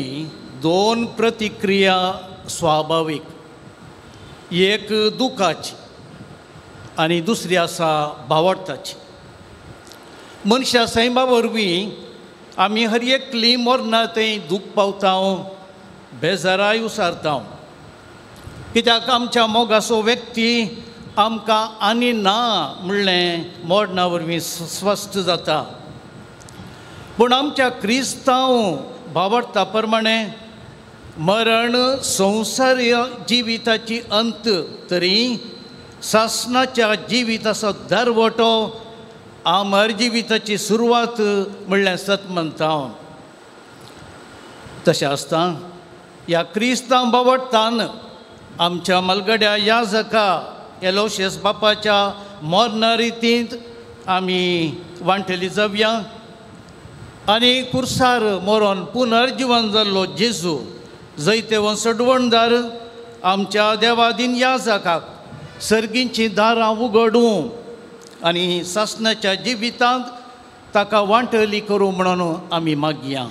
दोन प्रतिक्रिया स्वाभावीक. एक दुखाची आनी दुसरी आसा भावार्थाची. मनशा सैमा वरवीं आमी हर एकली मरणा थंय दूख पावता, बेजाराय उसारता. कित्याक आमच्या मोगाचो व्यक्ती आमकां आनी ना म्हणलें मरणा वरवीं स्वस्थ जाता. पूण आमच्या क्रिस्तांव भावार्था प्रमाणे मरण संवसारी जिविताची अंत तरी सासणाच्या जिविताचो दरवटो आमर जिविताची सुरवात म्हणल्यार सत म्हणटा. तशें आसता ह्या क्रिस्तांव भावार्थान आमच्या मलगड्या याजका एलोशियस बापाच्या मरणा रितींत आमी वांटेली जावया आनी कुर्सार मरोन पुनर्जिवन जाल्लो जेजू जैतेवन सडवणदार आमच्या देवादीन याजकाक सर्गींचीं दारां उगडूं आनी सासणाच्या जिवितांत ताका वांटली करूं म्हणून आमी मागया.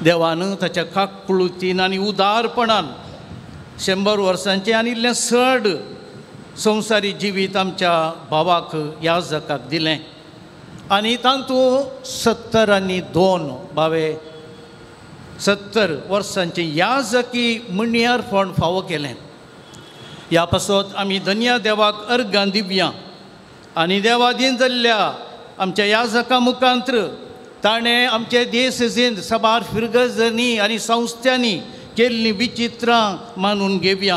देवान ताच्या काकळुतीन आनी उदारपणान 100 वर्सांचें आनी इल्लें चड संवसारी जिवीत आमच्या भावाक याजकाक दिलें आनी तातूंत 72 भावे 70 वर्सांचें याजकी म्हणयारपण फावो केलें. ह्या पासत आमी धन्या देवाक अर्गां दिवया आनी देवादीन जाल्ल्या आमच्या याजका मुखांत्र ताणें आमचे देश साबार फिरगजांनी आनी संस्थांनी केल्लीं विचित्रां मानून घेवया.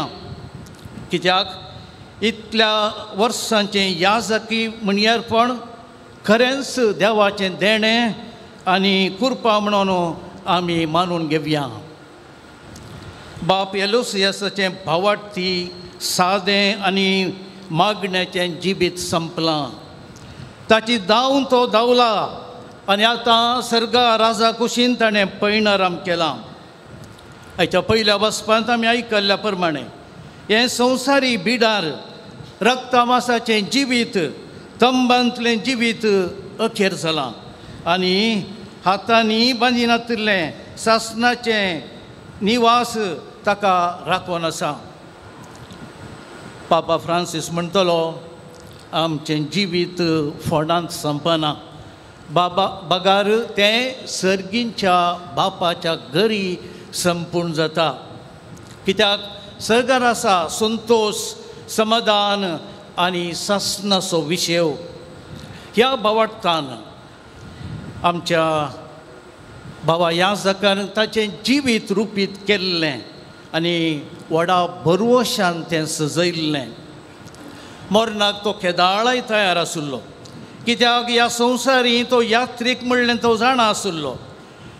कित्याक इतल्या वर्सांचें याजकी म्हणयारपण खरेंच देवाचें देणें आनी कृपा म्हणून आमी मानून घेवया. बाप एलोसियसाचें भावार्थी सादें आनी मागण्याचें जिवीत संपलां. ताची धांवन तो धांवला आनी आतां सर्गा राजा कुशीन ताणें पैणाराम केलां. हाच्या पयल्या वचपांत आमी आयकल्ल्या प्रमाणे हें संवसारी बिडार रक्तमासाचें जिवीत तंबांतलें जिवीत अखेर जालां आनी हातांनी बांदिनातिल्लें सासणाचें निवास ताका राखून आसा. पापा फ्रांसीस म्हणटलो आमचें जिवीत फोंडांत संपना बाबा बगार तें सर्गींच्या बापाच्या घरी संपूर्ण जाता. कित्याक सर्गार आसा संतोश, समाधान आनी सासणाचो विशय. ह्या भावार्थान आमच्या बाबा याजकान ताचें जिवीत रुपीत केल्लें आनी व्हडा भरवशान तें सजयल्लें. मरणाक तो केदाळाय तयार आशिल्लो, कित्याक ह्या संवसारी तो यात्रीक म्हणलें तो जाणा आशिल्लो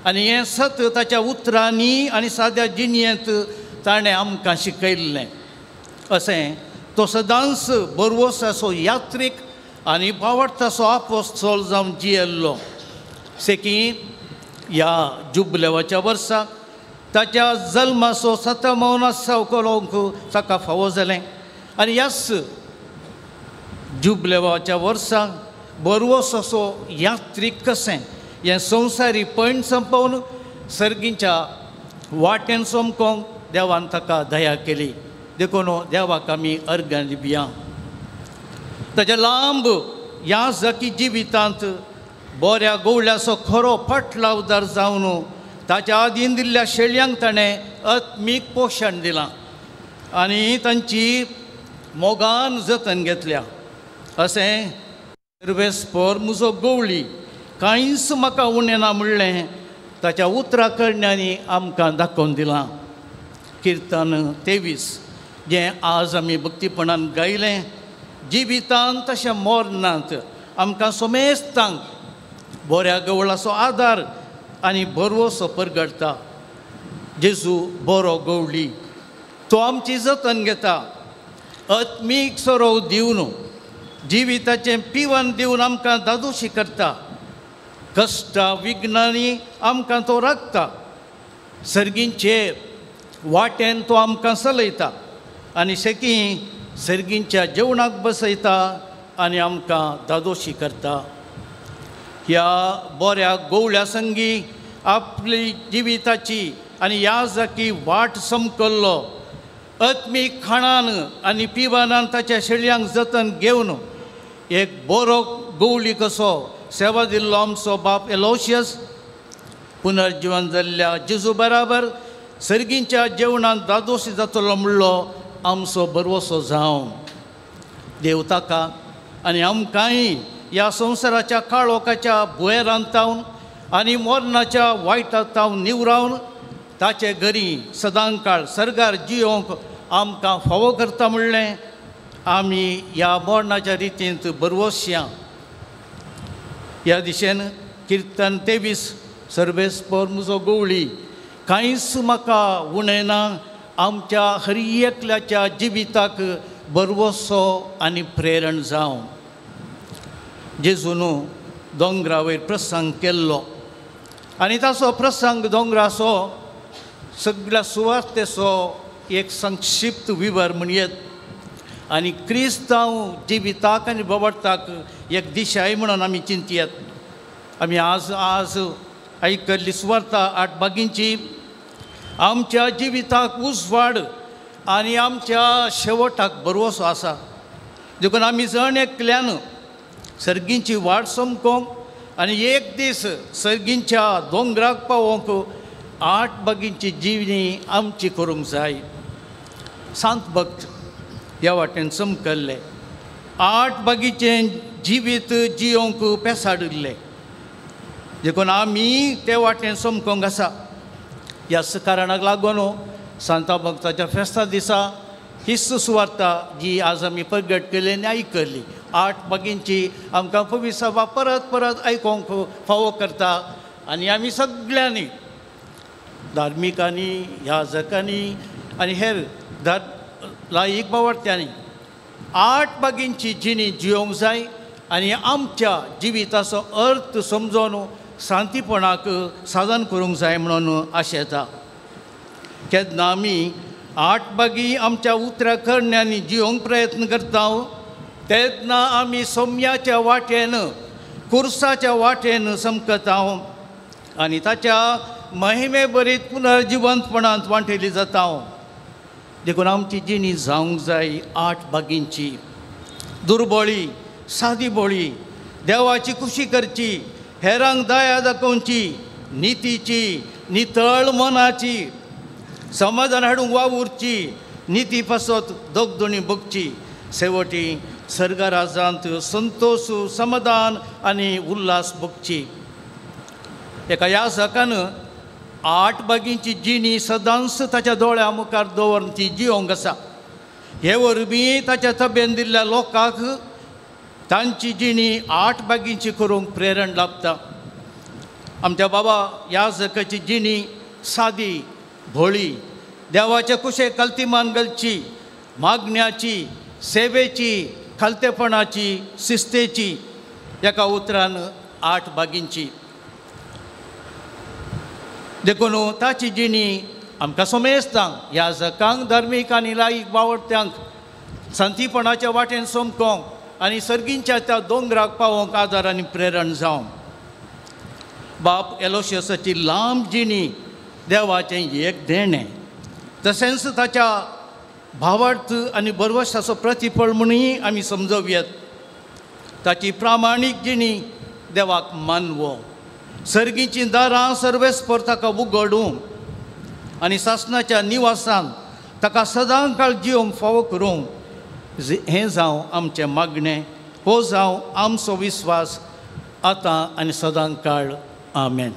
आनी हें सत ताच्या उतरांनी आनी साद्या जिणयेंत ताणें आमकां शिकयल्लें. अशें तो सदांच बरवसाचो यात्रीक आनी भावार्थाचो आपोस्तोल जावन जियेल्लो. सेकी ह्या जुबलेवाच्या वर्सा ताच्या जल्माचो सतमोनात्सव करूंक ताका फावो जालें आनी ह्याच जुबलेवाच्या वर्सा बरवसाचो यात्रीक कशें हें संवसारी पैण संपोवन सर्गीच्या वाटेन सोमकोंक देवान ताका दया केली. देखून देवाक आमी अर्गां दिवया. ताच्या लांब ह्या जाकी जिवितांत बऱ्या गोवळ्याचो खरो फाटलावदार जावन ताच्या आदीन दिल्ल्या शेळयांक ताणें आत्मीक पोशण दिलां आनी तांची मोगान जतन घेतल्या. अशें सर्वेस्पर म्हजो गवळी कांयच म्हाका उणें ना म्हणलें ताच्या उतरा कडल्यानी आमकां दाखोवन दिलां. किर्तन 23 जें आज आमी भक्तीपणान गायलें, जिवितांत तशें मरणांत आमकां सोमेस्तांक बऱ्या गवळाचो आदार आनी भरवसो परगडटा. जेजू बरो गवळी, तो आमची जतन घेता, आत्मीक सरोव दिवन जिविताचें पिवन दिवन आमकां दादोशी करता. कश्टां विघ्नांनी आमकां तो राखता, सर्गींचेर वाटेन तो आमकां चलयता आनी शेकी सर्गींच्या जेवणाक बसयता आनी आमकां दादोशी करता. ह्या बऱ्या गोवळ्या संगी आपली जिविताची आनी ह्या जाकी वाट समकल्लो आत्मीक खाणान आनी पिवनान ताच्या शेळयांक जतन घेवन एक बरो गवळी कसो सेवा दिल्लो आमचो बाप एलोशियस पुनर्जिवन जाल्ल्या जेजू बराबर सर्गींच्या जेवणान दादोशी जातलो म्हणलो आमचो बरवसो जावं. देव ताका आनी आमकांय ह्या संवसाराच्या काळोखाच्या भुंयेरांत तावन आनी मरणाच्या वायटांत तावन निवरावन ताचे घरी सदांकाळ सर्गार जियोंक आमकां फावो करता म्हणलें आमी ह्या मरणाच्या रितींत बरवसया. ह्या दिशेन किर्तन 23 सर्वेस्पर म्हजो गवळी कांयच म्हाका उणें ना आमच्या हर एकल्याच्या जिविताक बरवसो आनी प्रेरण जावं. जेजून दोंगरा वयर प्रसंग केल्लो आनी ताचो प्रसंग दोंगराचो सगळ्या सुवार्तेचो एक संक्षिप्त विवर म्हणयेत आनी क्रिस्तांव जिविताक आनी बोवाळताक एक दिशाय म्हणून आमी चिंतयत. आमी आज आज आयकल्ली सुवार्ता 8 बागींची आमच्या जिविताक उजवाड आनी आमच्या शेवटाक भरवसो आसा. देखून आमी जण एकल्यान सर्गींची वाट समकोंक आनी एक दीस सर्गींच्या दोंगराक पावोवंक 8 बागींची जिवणी आमची करूंक जाय. सांत भक्त ह्या वाटेन समकल्ले 8 बागीचें जिवीत जियोंक पेसाडिल्ले. देखून आमी ते वाटेन समकोंक आसा. ह्याच कारणाक लागून सांता भक्ताच्या फेस्ता दिसा हीच सुवार्ता जी आज आमी प्रगट केली आनी आयकली 8 बागींची आमकां पवित्र सभा परत परत आयकोंक फावो करता आनी आमी सगळ्यांनी धार्मिकांनी याजकांनी आनी हेर लायक बावडत्यांनी 8 बागींची जिणी जियोंक जाय आनी आमच्या जिविताचो अर्थ समजून शांतीपणाक साधन करूंक जाय म्हणून आशेता. केन्ना आमी 8 बागी आमच्या उतरा करण्यांनी जियोंक प्रयत्न करता तेन्ना आमी सोम्याच्या वाटेन कुर्साच्या वाटेन समकता आनी ताच्या महिमे बरीत पुनर्जिवंतपणांत वांटेली जाता. देखून आमची जिणी जावंक जाय 8 बागींची दुर्बळी सादी बोळी देवाची खुशी करची, हेरांक दया दाखोवची, नितीची, नितळ मनाची, समाधान हाडूंक वावुरची, निती पासत दोगदोणी बगची, शेवटी सर्गराजांत संतोश, समाधान आनी उल्हास बगची. एका ह्या सकान 8 बागींची जिणी सदांच ताच्या दोळ्या मुखार दवरून ती जिवंक आसा. हे वरवीं ताच्या तबेन दिल्ल्या लोकांक तांची जिणी 8 बागींची करूंक प्रेरण लाभता. आमच्या बाबा ह्या जकाची जिणी सादी, भोळी, देवाच्या कुशे कल्तिमान घालची, मागण्याची, सेवेची, खालतेपणाची, शिस्तेची, एका उतरान 8 बागींची. देखून ताची जिणी आमकां समेस्तांक ह्या जकांक, धार्मीक आनी लायक बावडत्यांक संतीपणाच्या वाटेन सोमकोंक आनी सर्गींच्या त्या दोंगराक पावोवंक आदार आनी प्रेरण जावं. बाप एलोशियसाची लांब जिणी देवाचें एक देणें, तशेंच ताच्या भावार्थ आनी बरवशाचो प्रतिफळ म्हणूय आमी समजोवयात. ताची प्रामाणीक जिणी देवाक मानवो, सर्गीचीं दारां सर्वेस्पर ताका उगडूं आनी सासणाच्या निवासान ताका सदां काळ जिवंक फावो करूं, हें जावं आमचें मागणें, हो जावं आमचो विस्वास आतां आनी सदां काळ. आमेन.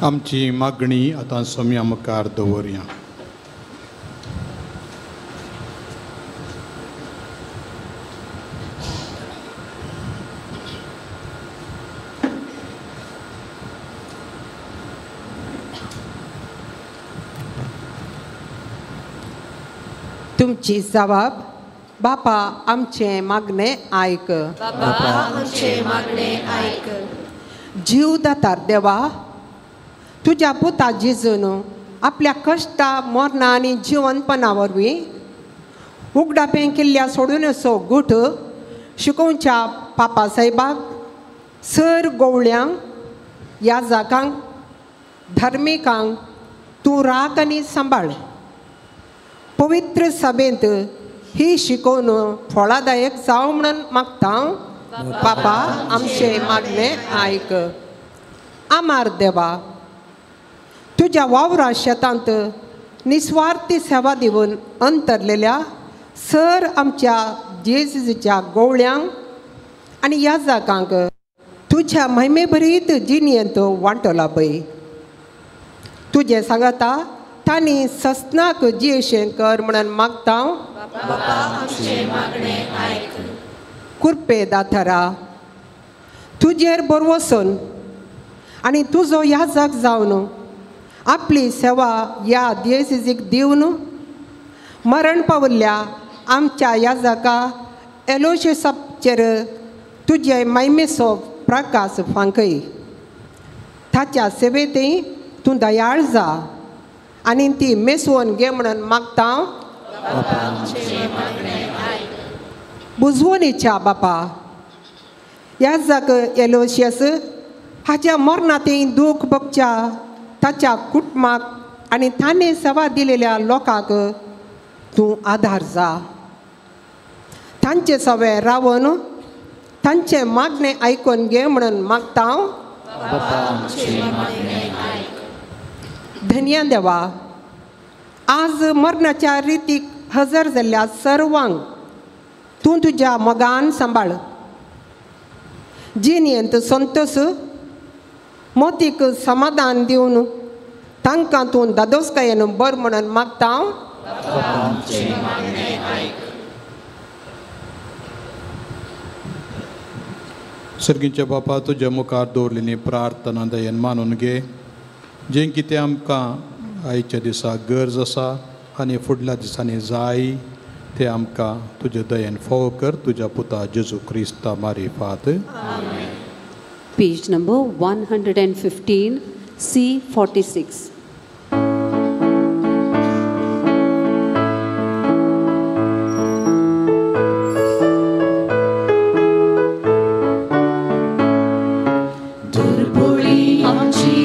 आमची मागणी आतां सोम्या मुखार दवरया. तुमची जबाब बापा आमचें मागणें आयक, बापा आमचें मागणें आयक. जीव दातार देवा, तुज्या पुता जेजून आपल्या कश्टा, मरणा आनी जिवनपणा वरवीं उगडापें केल्ल्या सोडून असो गूट शिकोवच्या पापा साहेबाक, सर गोवळ्यांक, याजाकांक, धार्मिकांक तूं राख आनी सांबाळ. पवित्र सभेंत ही शिकोवन फळादायक जावं म्हणून मागता. बापा आमचें मागणें आयक. आमार देवा, तुज्या वावरा शेतांत निस्वार्थी सेवा दिवन अंतरलेल्या सर आमच्या जेजूच्या गोवळ्यांक आनी याजाकांक तुज्या महिमेभरीत जिणेंत वांटो लाभय. तुजें सांगता तांणी ससनाक जियेशें कर म्हणून मागता. कुरपे दाथरा, तुजेर बरवसून आनी तुजो याजक जावन आपली सेवा ह्या दियेसीक दिवन मरण पावल्ल्या आमच्या याजका एलोशियसाचेर तुजे महिमेचो प्रकाश फांकय. ताच्या सेवेंतय तूं दयाळ जा आनी ती मेसवून घे म्हणून मागता. बुजवणीच्या बापा, याजक एलोशियस हाच्या मरणांतय दूख भोगच्या ताच्या कुटुंबाक आनी ताणें सेवा दिलेल्या लोकांक तूं आदार जा. तांचे सवे रावन तांचें मागणें आयकून घे म्हणून मागता. धन्या देवा, आज मरणाच्या रितीक हजर जाल्ल्या सर्वांक तूं तुज्या मोगान सांबाळ. जिणेंत संतोष, मोतीक समाधान दिवन तांकां तूं दादोसकायेन बर म्हणून मागता. सर्गीच्या बापा, तुज्या मुखार दवरलेली प्रार्थना दयेन मानून घे, जें कितें आमकां आयच्या दिसा गरज आसा आनी फुडल्या दिसांनी जाय तें आमकां तुज्या दयेन फावो कर, तुज्या पुता जेजू क्रिस्ता मारिफात. Page number 115, C46. दुर्बोळी आमची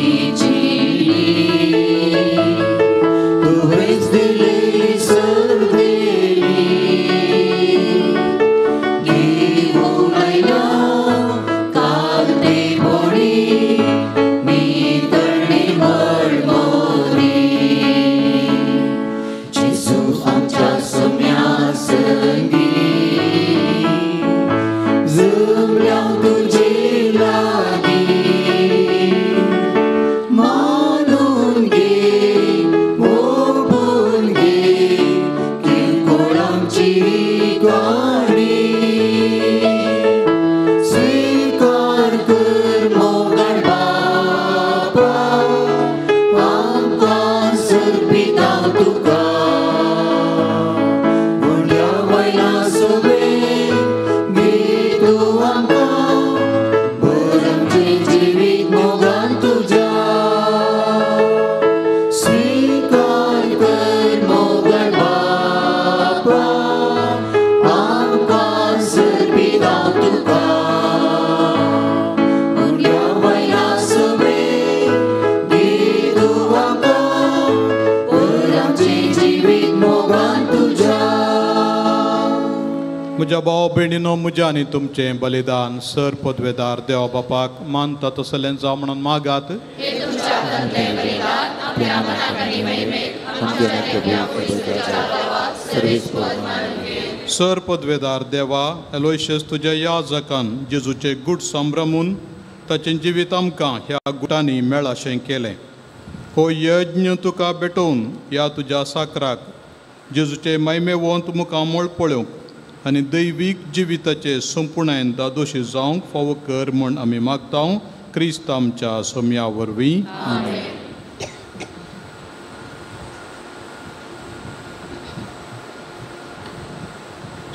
म्हज्या भाव भयणीनो, म्हज्या आनी तुमचें बलिदान सर पदवेदार देवा बापाक मानता तसलें जावं म्हणून मागात. सर पदवेदार देवा, एलोयशियस तुज्या याजकान जेजूचे गूट संभ्रमून ताचें जिवीत आमकां ह्या गुटांनी मेळाशें केलें. हो यज्ञ तुका भेटोवन ह्या तुज्या साकराक जेजूचे महिमेवंत मुखामळ पळोवंक आनी दैवीक जिविताचे संपुर्णायेन दादोशी जावंक फावो कर म्हूण आमी मागता क्रिस्त आमच्या सोम्या वरवीं.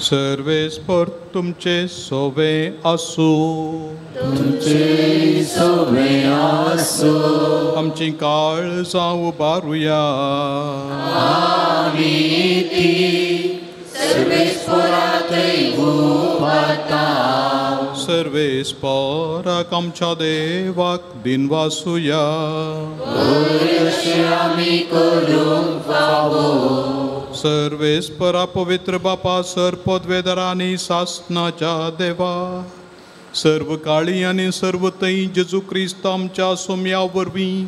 सर्वेस्पर तुमचे सोवे आसूं. तुमचे सोवे आसूं. आमची काळजां उबारुया. आमी ती सर्वेस्पराकय उबारता. सर्वेस्पराक आमच्या देवाक दिनवासुया. अशें आमी करूंक फावो. सर्वेस्परा पवित्र बापा, सर पदवेदार आनी सासनाच्या देवा, सर्व काळी आनी सर्व थंय जेजू क्रिस्त आमच्या सोम्या वरवीं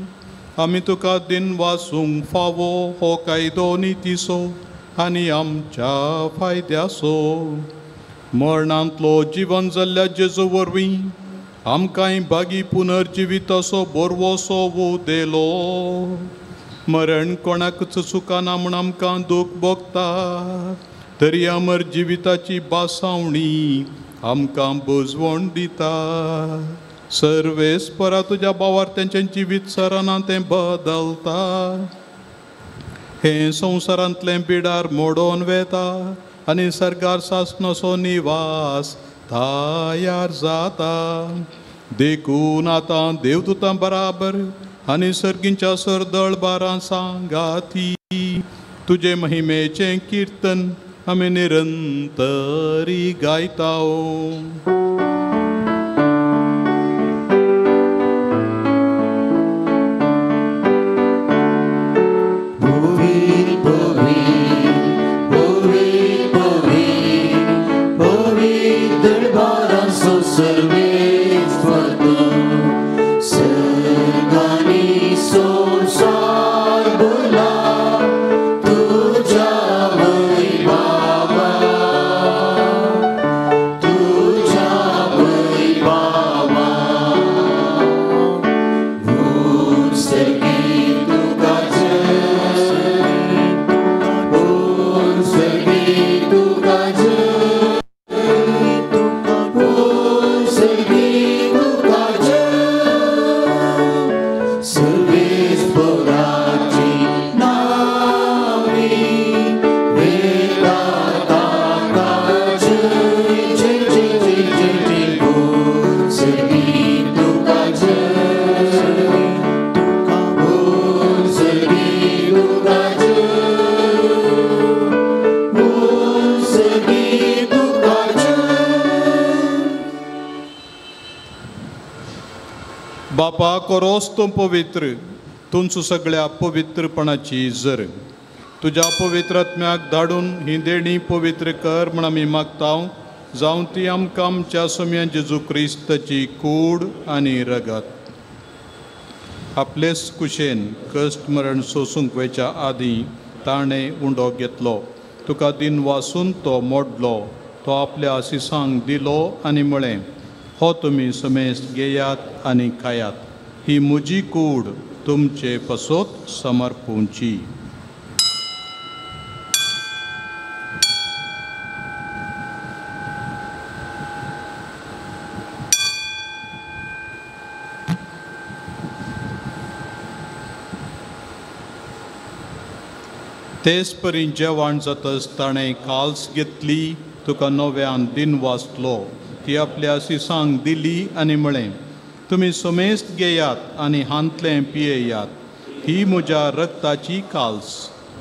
आमी तुका दिनवासूंक फावो हो कायदो नितीचो आनी आमच्या फायद्याचो. मरणांतलो जिवन जाल्ल्या जेजू वरवीं आमकांय भागी पुनर्जिविताचो बोरवोसो दिलो. मरण कोणाकच चुकाना म्हूण आमकां दूख भोगता, तरी अमर जिविताची बासावणी आमकां बुजवण दिता. सर्वेस्परा तुज्या भावार तेंचें जिवीत सरना तें बदलता. हें संवसारांतलें बिडार मोडोन वेता आनी सर्गार सासणाचो निवास तयार जाता. देखून आतां देवदूतां बराबर आनी सर्गींच्या सरदळ बारां सांगाती तुजे महिमेचें किर्तन आमी निरंतरी गायता. बापा कोरोस तूं पवित्र, तुमचो सगळ्या पवित्रपणाची जर तुज्या पवित्रात्म्याक धाडून ही देणी पवित्र कर म्हण आमी मागता, जावं ती आमकां आमच्या सोम्या जेजू क्रिस्ताची कूड आनी रगत. आपलेच कुशेन कश्ट मरण सोसूंक वयच्या आदीं ताणें उंडो घेतलो, तुका दिन वासून तो मोडलो, तो आपल्या आसिसांक दिलो आनी म्हळें, हो तुमी समेस्त घेयात आनी खायात, ही म्हजी कूड तुमचे पसोत समर्पूंची. तेच परी जेवण जातच ताणें काल्स घेतली, तुका नव्यान दिन वाचलो, ती आपल्या सिसांक दिली आनी म्हळें, तुमी समेस्त घेयात आनी हांतलें पियेयात, ही म्हज्या रक्ताची काल्स,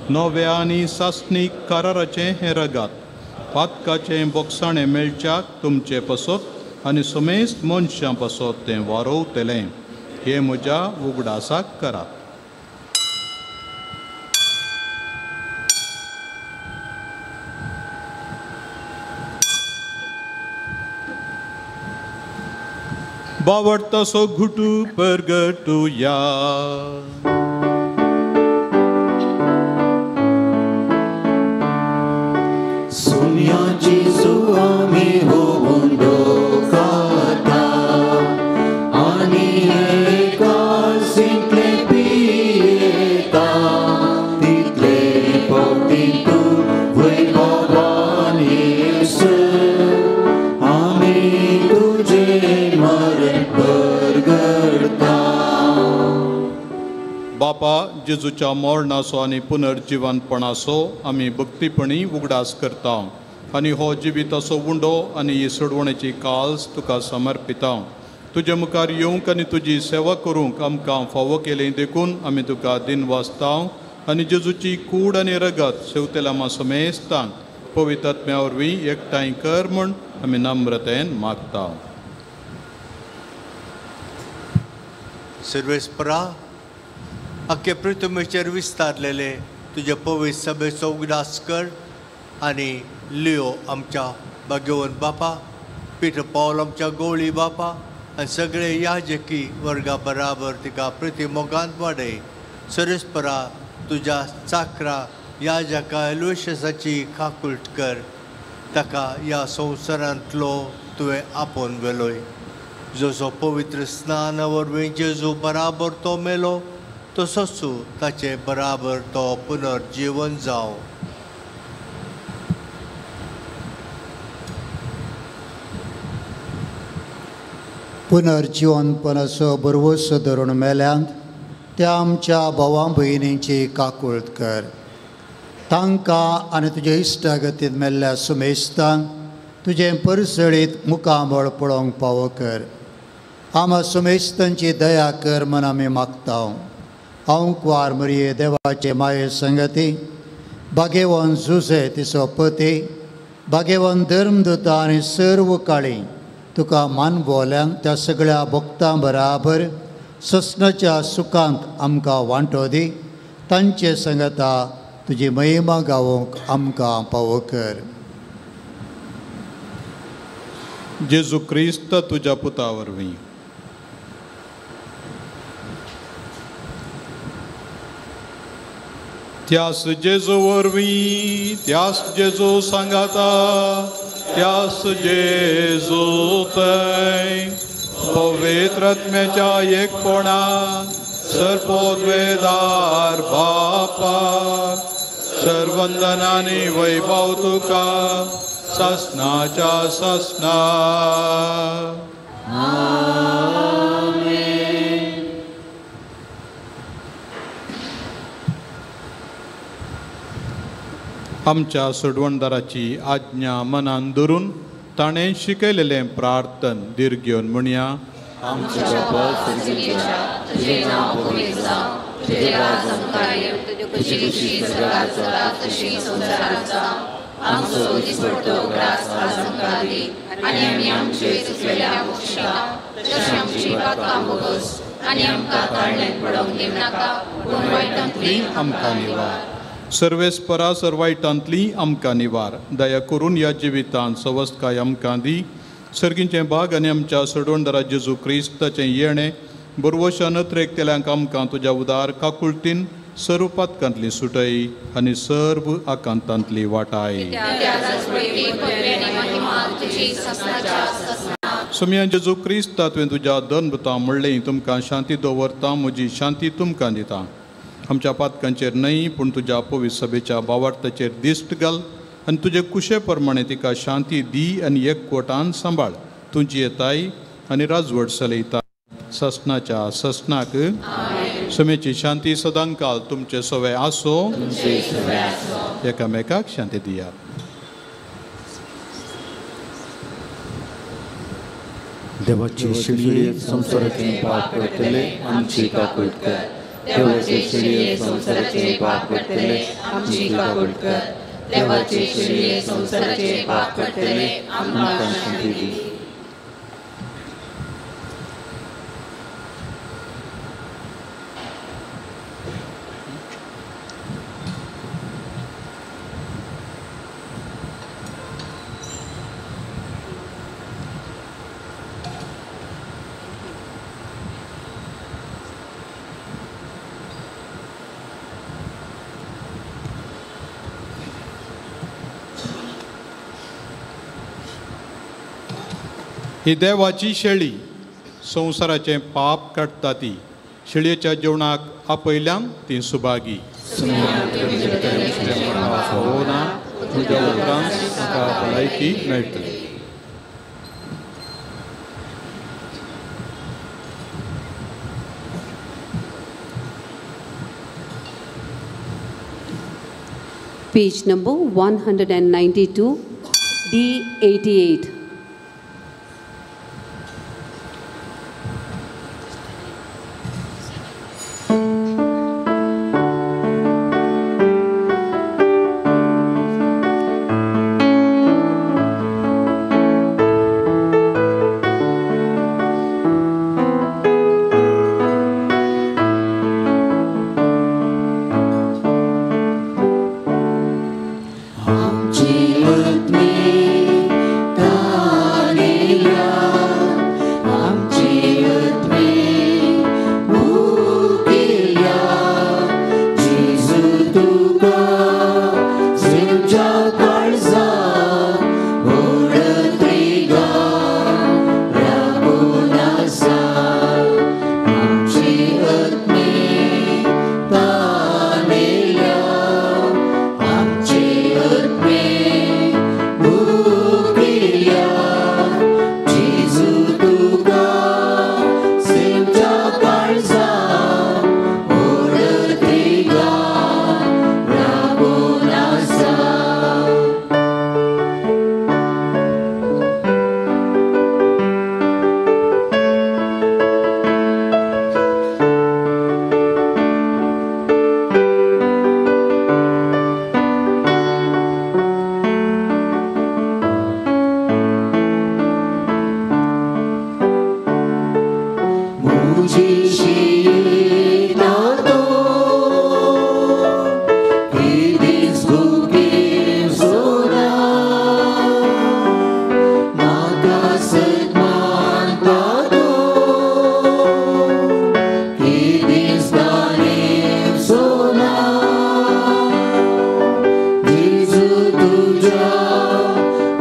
नव्या आनी सासणीक कराराचें हें रगात, पातकाचें बोगसाणें मेळच्याक तुमचे पसत आनी समेस्त मनशां पसत तें वारोवतलें, हें म्हज्या उगडासाक करात. बावडतासो घुटू परगटुया. सुम्या जेजू आमी हो उंडो खाता आनी एकासिंतले पियेता तितले फावटी तूं वैभवान येसर आमी तुजें मरण परगडता. बापा जेजूच्या मरणाचो आनी पुनर्जिवनपणाचो आमी भक्तीपणी उगडास करता आनी हो जिविताचो उंडो आनी ही सोडवणेची काल्स तुका समर्पिता. तुजे मुखार येवंक आनी तुजी सेवा करूंक आमकां फावो केली देखून आमी तुका दिनवासता आनी जेजूची कूड आनी रगत शेवतेलामा समेस्तांक पवित्र आत्म्या वरवीं एकठांय कर म्हूण आमी नम्रतेन मागता. सर्वेस्परा आख्खे पृथ्वीचेर विस्तारलेले तुजे पवित्र सभेचो उगडास कर आनी लियो आमच्या भाग्यवंत बापा, पीटर पावल आमच्या गोवळी बापा आनी सगळे याजकी वर्गा बराबर तिका प्रतिमोगांत वाडय. सर्वेस्परा तुज्या चाकरा याजका एलोशियसाची काकुळट कर, ताका ह्या संवसारांतलो तुवें आपोवन व्हेलोय. जसो पवित्र स्नाना वरवीं जेजू बराबर तो मेलो तसोच ताचे बराबर तो पुनर्जीवन जावं. पुनर्जिवनपणाचो भरवंसो धरून मेल्यांत त्या आमच्या भावां भयणींची काकुळट कर. तांकां आनी तुजे इश्टागतींत मेल्ल्या सुमेस्तांक तुजें परसळीत मुखामळ पळोवंक पावो कर. आमा सुमेस्तांची दया कर म्हण आमी मागता. हांव कुवार मरिये देवाचे माये संगती भागेवन जुझे तिचो पती भागेवन धर्मदूता आनी सर्व काळी तुका मानवोल्यांक त्या सगळ्या भक्तां बराबर ससनाच्या सुखांत आमकां वांटो दी. तांचे संगता तुजी महिमा गावोंक आमकां पावो कर. जेजू क्रिस्त तुज्या पुता वरवीं. त्यास जेजू वरवीं, त्यास जेजू सांगाता, त्यास जेजू थंय पवित्र आत्म्याच्या एकपणान सर्वोद्वेदार बापा सर्वंदनानी वैभव तुका सासनाच्या सासना. आमच्या सोडवणदाराची आज्ञा मनान धरून ताणें शिकयलेलें प्रार्थन दीर्घ घेवन म्हणया. आमच्या बापा सर्गेच्या, तुजें नांव पवित्र जावं, तुजें राज आमकां येवं, तुजी खुशी स्वर्गात जाता तशी संवसारांत जावं. आमचो दिसपडतो ग्रास आज आमकां दी आनी आमी आमचे चुकलेल्या बक्षिता तशें आमची पातकां भोगोस आनी आमकां ताळण्यात पडोवंक दिवनाका, पूण वायटांतली आमकां निवार. सर्वेस्परा सर्वायटांतली आमकां निवार. दया करून ह्या जिवितांत सवस्तकाय आमकां दी. सर्गींचें भाग आनी आमच्या सोडवणदारा जेजू क्रिस्ताचें येणें बरवशान नत्रेकतेल्यांक आमकां तुज्या उदार काकुळटीन सर्व पातकांतली सुटय आनी सर्व आकांतांतली वाटाय. सोम्या जेजू क्रिस्ता तुवें तुज्या दनभुतां म्हणलें तुमकां शांती दवरता, म्हजी शांती तुमकां दिता. आमच्या पातकांचेर न्हय पूण तुज्या पवित्र सभेच्या बावार्थाचेर दिश्ट घाल आनी तुजे कुशे प्रमाणे तिका शांती दी आनी एकवटान सांबाळ. तुजी येताय आनी राजवट चलयता ससनाच्या ससनाक. समेची शांती सदांकाल तुमचे सवे आसो. एकामेकाक शांती दियात. देवाची शिळये संवसाराचें पाप करतले आमची काकुळट कर. देवाचे शिळये संवसाराचें पाप करतले आमची काकुळट कर. देवाचे शिळये संवसाराचें पाप करतले आमकां शांती दी. ही देवाची शेळी संवसाराचें पाप काडटा ती शेळयेच्या जेवणाक आपयल्यान ती सुभागी. ना तुज्या उपरांत म्हाका भलायकी मेळटली. Page number 192, D88.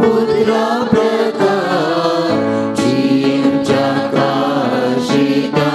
Putra Praka, Jim Jakashita.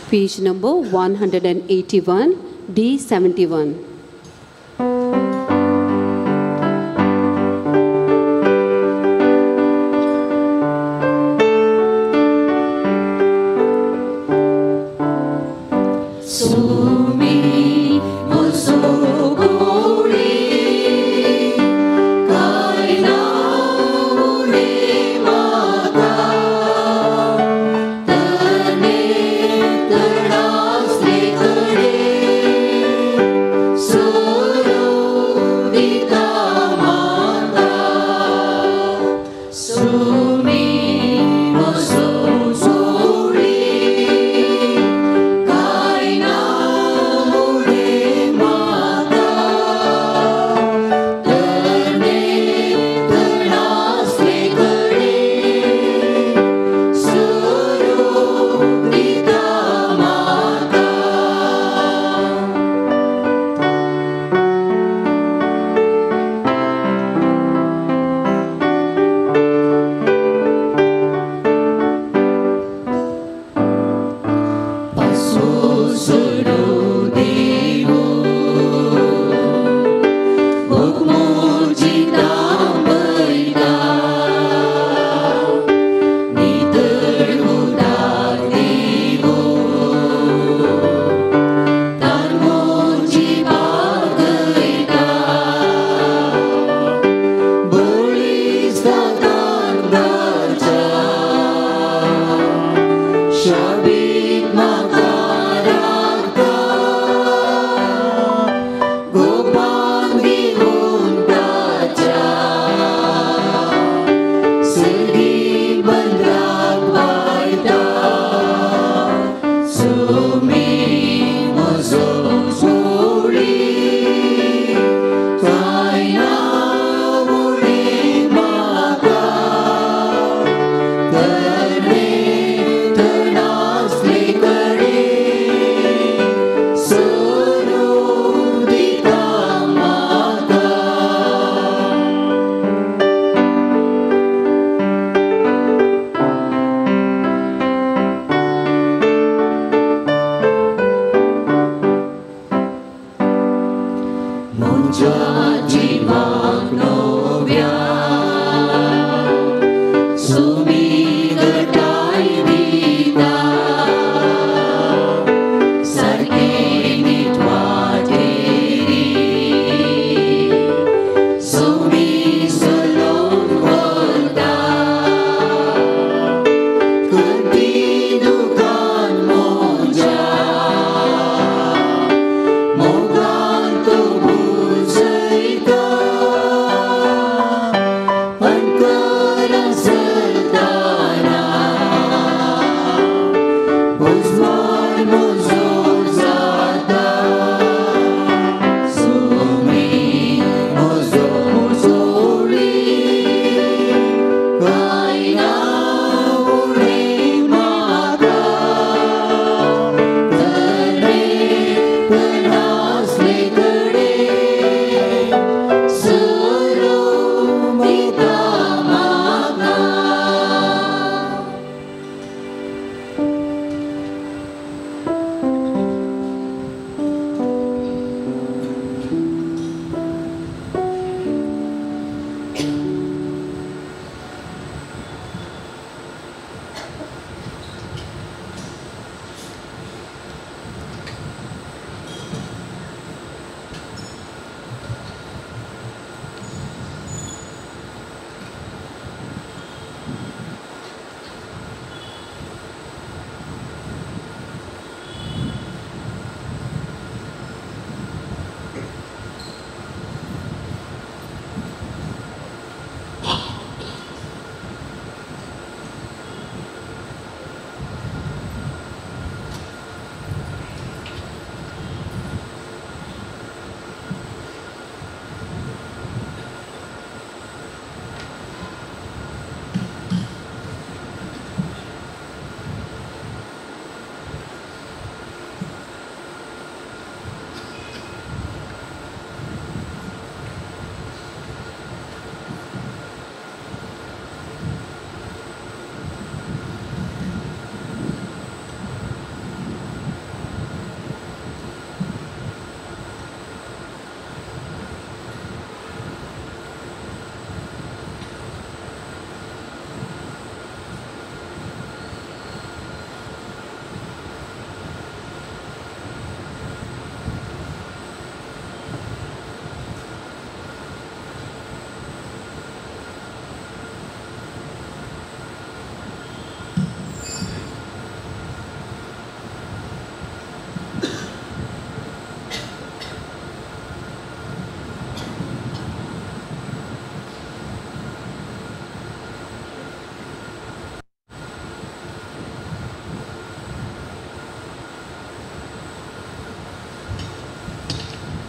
Page number 181, D71.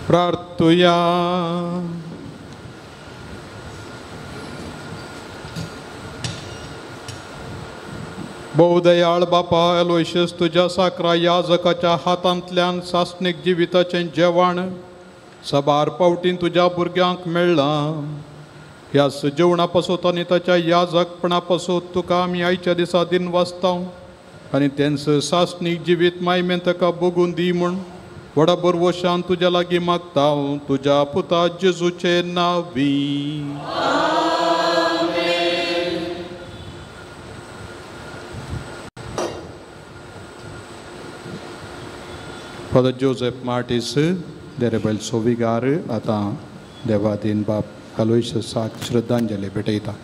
प्रार्थुया. भोवदयाळ बापा एलोयशियस तुज्या साकरा याजकाच्या हातांतल्यान सासणीक जिविताचें जेवण सबार पावटीन तुज्या भुरग्यांक मेळ्ळां. ह्या जेवणा पासत आनी ताच्या याजकपणा पासत तुका आमी आयच्या दिसा दिन वाचता आनी तेंच सासणीक जिवीत मायमेन ताका बगून दी म्हूण व्हडा बरवशान तुज्या लागीं मागता, तुज्या पुता जेजूचे नांवी. फादर जोसेफ मार्टीस देरेबैल सोविगार आतां देवादीन बाप अलोयशियसाक श्रद्धांजली भेटयता.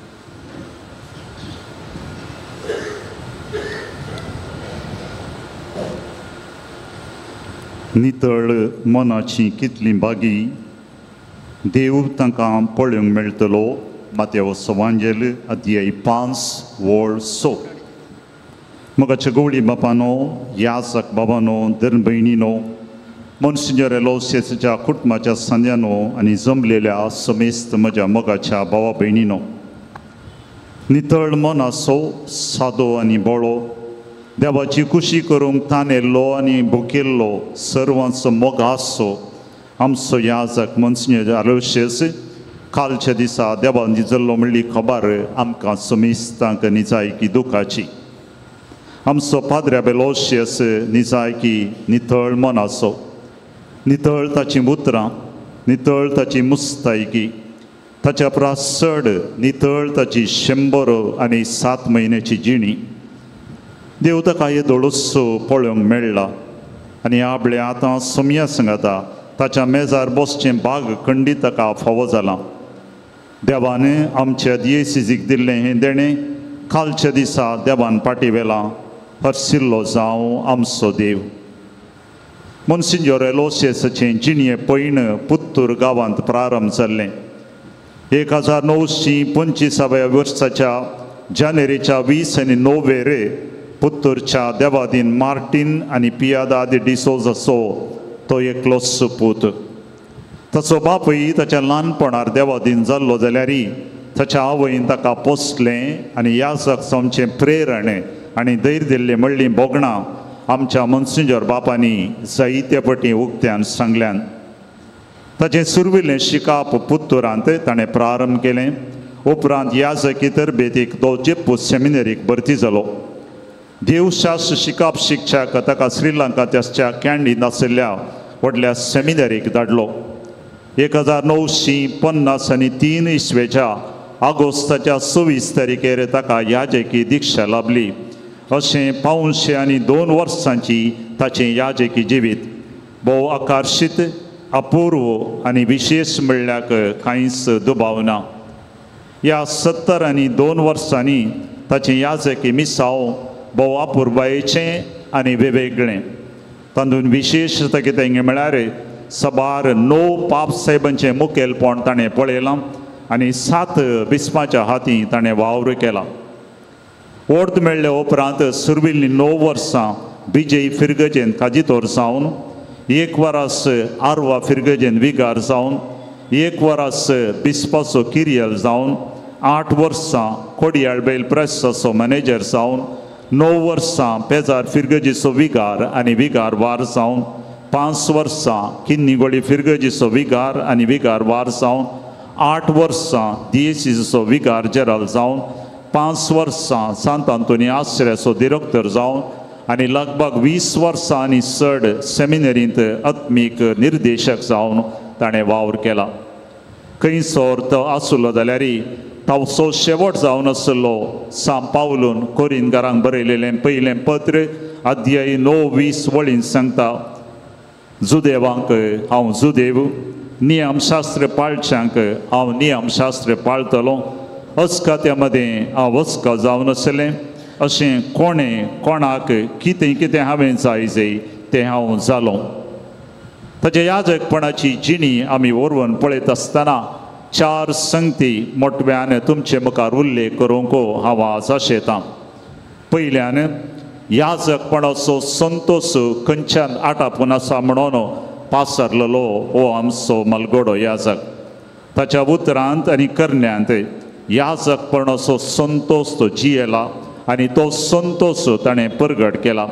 नितळ मनाची कितली बागी देव तांकां पळोवंक मेळटलो. मातेव सवांजेल अध्याय 5 वळ 6. मगाच्या गवळी बापानो, याजक बाबानो, धर्म भयणीनो, मोन्सिंजोर एलोसियसाच्या कुटुंबाच्या सांद्यानो आनी जमलेल्या समेस्त म्हज्या मोगाच्या भावा भयणीनो, नितळ मनाचो सादो आनी बळो देवाची खुशी करूंक तानेल्लो आनी भुकेल्लो सर्वांचो मोग आसचो आमचो याजक मोन्सिंजोर एलोसियस कालच्या दिसा देवान दिजल्लो म्हणली खबर आमकां समेस्तांक निजायकी दुखाची. आमचो पाद्रे एलोसियस निजायकी नितळ मनाचो, नितळ ताचीं उतरां, नितळ ताची मुस्तायकी, ताच्या परस चड नितळ ताची 100 आनी 7 म्हयन्याची जिणी. देव ताका येदोळूच पळोवंक मेळ्ळा आनी आपले आतां सोमया सांगाता ताच्या मेजार बसचें बाग खंडीत ताका फावो जालां. देवान आमच्या दियेसिजीक दिल्लें हें देणें कालच्या दिसा देवान पाटी वेलां. हरशिल्लो जावं आमचो देव. मोन्सिंजोर एलोसियसाचें जिणये पयण पुत्तूर गांवांत प्रारंभ जाल्लें. 1925 वर्साच्या जानेरीच्या 20 आनी 9 पुत्तूरच्या देवादीन मार्टीन आनी पियादा डिसोजाचो तो एकलोच पूत. ताचो बापूय ताच्या ल्हानपणार देवादीन जाल्लो जाल्यारय ताच्या आवयन ताका पोसलें आनी याजक जावचें प्रेरण आनी धैर्य दिल्लें म्हणलीं भोगणां आमच्या मोन्सिंजोर बापांनी जायते पटी उक्त्यान सांगल्यान. ताचें सुरविल्लें शिकाप पुत्तुरांत ताणें प्रारंभ केलें. उपरांत याजकी तरबेतीक तो जेप्पू सेमिनरीक भरती जालो. देवशास्त्र शिकाप शिक्षक ताका श्रीलंकांत आसच्या कँडींत आशिल्ल्या व्हडल्या सेमिनरीक धाडलो. 1953 इसवेच्या ऑगस्टाच्या 26 तारखेर ताका याजकी दीक्षा लाभली. अशें 402 वर्सांची ताचें याजकी जिवीत भोव आकर्शीत, अपूर्व आनी विशेश म्हणल्याक कांयच दुबाव ना. ह्या 72 वर्सांनी ताचें याजकी मिसांव भोव अपुर्बायेचें आनी वेगवेगळें. तातूंत विशेश कितें म्हळ्यार सबार 9 पाप साहेबांचें मुखेलपण ताणें पळयलां आनी 7 बिस्पाच्या हातीं ताणें वावर केला. ओर्द मेळ्ळे उपरांत सुरविल्लीं 9 वर्सां विजय फिरगजेन काजितोर जावन, 1 वरास आरवा फिरगजेन विगार जावन, 1 वरास बिस्पाचो किरियल जावन, 8 वर्सां कोडियाळ बैल प्रेसाचो मॅनेजर जावन, 9 वर्सां पेजार फिरगजीचो विगार आनी विगार वार जावन, 5 वर्सां किन्नीगोळी फिरगजीचो विगार आनी विगार वार जावन, 8 वर्सां दियेसीचो विगार जेराल जावन, 5 वर्सां सांत आंतोनी आश्र्याचो डिरेक्टर जावन आनी लगभग 20 वर्सां आनी चड सेमिनरींत आत्मीक निर्देशक जावन ताणें वावर केला. खंयसर तो आसलो जाल्यार ताचो शेवट जावन आसलो सांव पावलून कोरिनकारांक बरयलेलें पयलें पत्र अध्याय 9-20 वळीन सांगता, जुदेवांक हांव जुदेव, नियमशास्त्र पाळच्यांक हांव नियमशास्त्र पाळतलो, अस्कात्या मदें हांव अस्का जावन आसलें, अशें कोणें कोणाक कितें कितें हांवें जाय जाय तें हांव जालो. ताच्या याजकपणाची जिणी आमी वरवून पळयत आसतना 4 संगती मोटव्यान तुमचे मुखार उल्लेख करूंक हांव आज आशेतां. पयल्यान याजकपणाचो संतोश खंयच्यान आटापून आसा म्हणून पासरलेलो हो आमचो मलगोडो याजक. ताच्या उतरांत आनी करण्यांत याजकपण असो संतोस तो जियेला आनी तो संतोस ताणें परगट केला.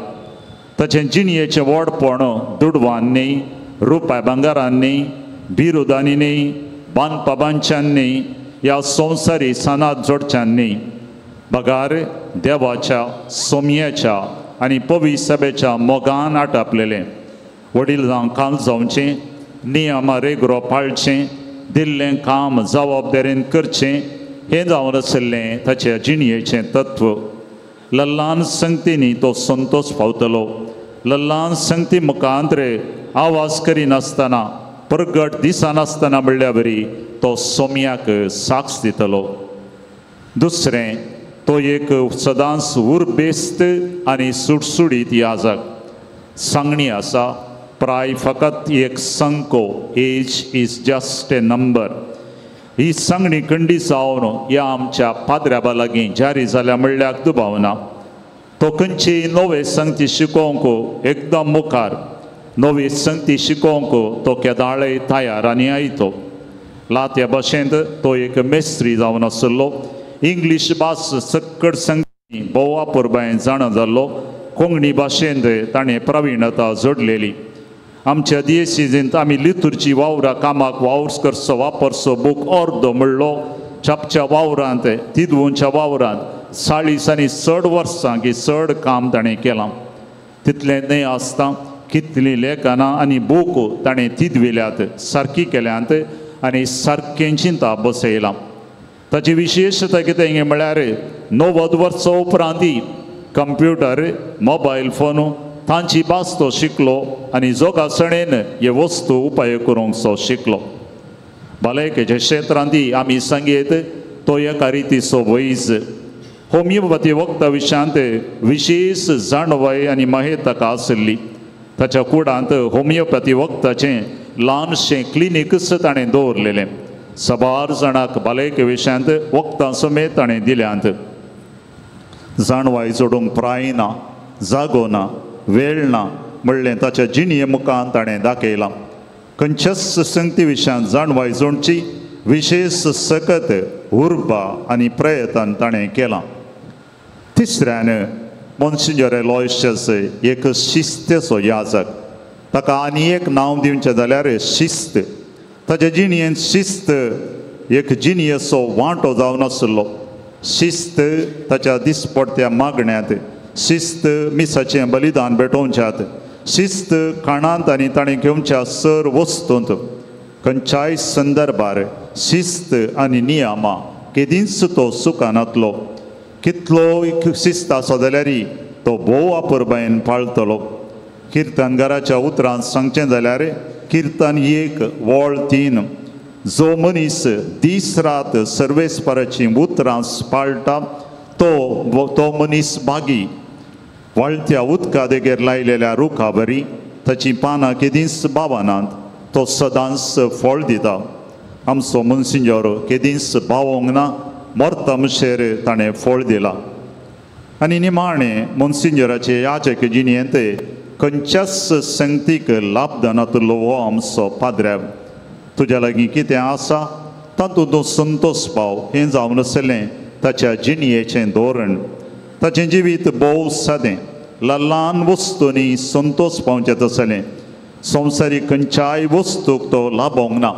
ताचें जिणयेचें व्हडपण दुडवान न्ही, रुपया भांगरान न्ही, बिरुदांनी न्ही, बांदपा बांदच्यान न्ही, ह्या संवसारी सनात जोडच्यान न्ही, बगार देवाच्या सोमयेच्या आनी पवी सभेच्या मोगान आटापलेलें. वडील जावं काल जावचें, नियमा रेगरो पाळचें, दिल्लें काम जबाबदारेन करचें हें जावन आशिल्लें ताच्या जिणयेचें तत्व. लल्लान संगतींनी तो संतोस पावतलो. लल्लान संगती मुखांतरे आवाज करिनासतना, परगट दिसनासतना म्हणल्या बरी तो सोम्याक साक्ष दितलो. दुसरें, तो एक सदांच उर्बेस्त आनी सुडसुडीत याजक. सांगणी आसा, प्राय फकत एक संको, age is just a number. ही सांगणी खंडी जावन ह्या आमच्या पाद्र्याबा लागीं जारी जाल्या म्हणल्याक दुबावना. तो खंयची नवे संगती शिकोवंक एकदम मुखार, नवी संगती शिकोवंक तो केदाळय तयार आनी आयतो. लात्या भाशेंत तो एक मेस्त्री जावन आशिल्लो. इंग्लीश भास सक्कड संगती भोव अपुरबायेन जाणा जाल्लो. कोंकणी भाशेंत ताणें प्रवीणता जोडलेली. आमच्या दियेसिजींत आमी लितुरची वावरा कामाक वावर करचो वापरचो बूक अर्दो म्हणलो छापच्या वावरांत, तिदवूंच्या वावरांत 40 आनी चड वर्सां की चड काम ताणें केलां. तितलें न्हय आसता कितलीं लेखनां आनी बूक ताणें तिदविल्यात, सारकी केल्यांत आनी सारकें चिंता बसयलां. ताची विशेशता कितें म्हळ्यार 90 वर्सां उपरांती कंप्युटर, मोबायल फोन तांची भास तो शिकलो आनी जोगासणेन हे वस्तू उपाय करूंक तो शिकलो. भलायकेच्या क्षेत्रांत आमी सांगीत तो एका रितीचो वैज. होमियोपॅथी वखदा विशयांत विशेश जाणवाय आनी माहेत ताका आशिल्ली. ताच्या कुडांत होमियोपॅथी वखदाचें ल्हानशें क्लिनिकच ताणें दवरलेलें. साबार जाणांक भलायके विशयांत वखदां समेत ताणें दिल्यांत. जाणवाय जोडूंक प्राय ना, जागो ना, वेळ ना म्हणलें ताच्या जिणये मुखान ताणें दाखयलां. खंयच्याच संगती विशयांत जाणवाय जोडची विशेश सकत उर्बा आनी प्रयत्न ताणें केलां. तिसऱ्यान मोन्सिंजोर एलोयशियस एक शिस्तेचो याजक. ताका आनी एक नांव दिवचें जाल्यार शिस्त. ताच्या जिणयेंत शिस्त एक जिणयेचो वांटो जावन आशिल्लो. शिस्त ताच्या दिसपडत्या मागण्यांत, शिस्त मिसाचें बलिदान भेटोवच्यात, शिस्त खाणांत आनी ताणें घेवच्या सर वस्तूंत, खंयच्याय संदर्भार शिस्त आनी नियमां केदींच तो सुखानातलो. कितलो शिस्त आसा जाल्यार तो भोव अपुरबायेन पाळटलो. किर्तनगाराच्या उतरांत सांगचें जाल्यार किर्तन 1:3, जो मनीस दीस रात सर्वेस्पराचीं उतरां पाळटा तो मनीस भागी. व्हाळत्या उदका देगेर लायलेल्या रुखा बरी ताचीं पानां केदींच बावनात, तो सदांच फळ दिता. आमचो मोन्सिंजोर केदींच बावोंक ना, मरता मुशेर ताणें फळ दिलां. आनी निमाणें मोन्सिंजोराचे याचक जिणयेंत खंयच्याच संगतीक लाभदानातलो हो आमचो पाद्र्याब. तुज्या लागीं कितें आसा तातूंत तूं संतोस पाव हें जावन आसलें ताच्या जिणयेचें धोरण. ताचें जिवीत भोव सादें, ल्हान वस्तूंनी संतोस पावचें तसलें. संवसारीक खंयच्याय वस्तूक तो लाभोंक ना.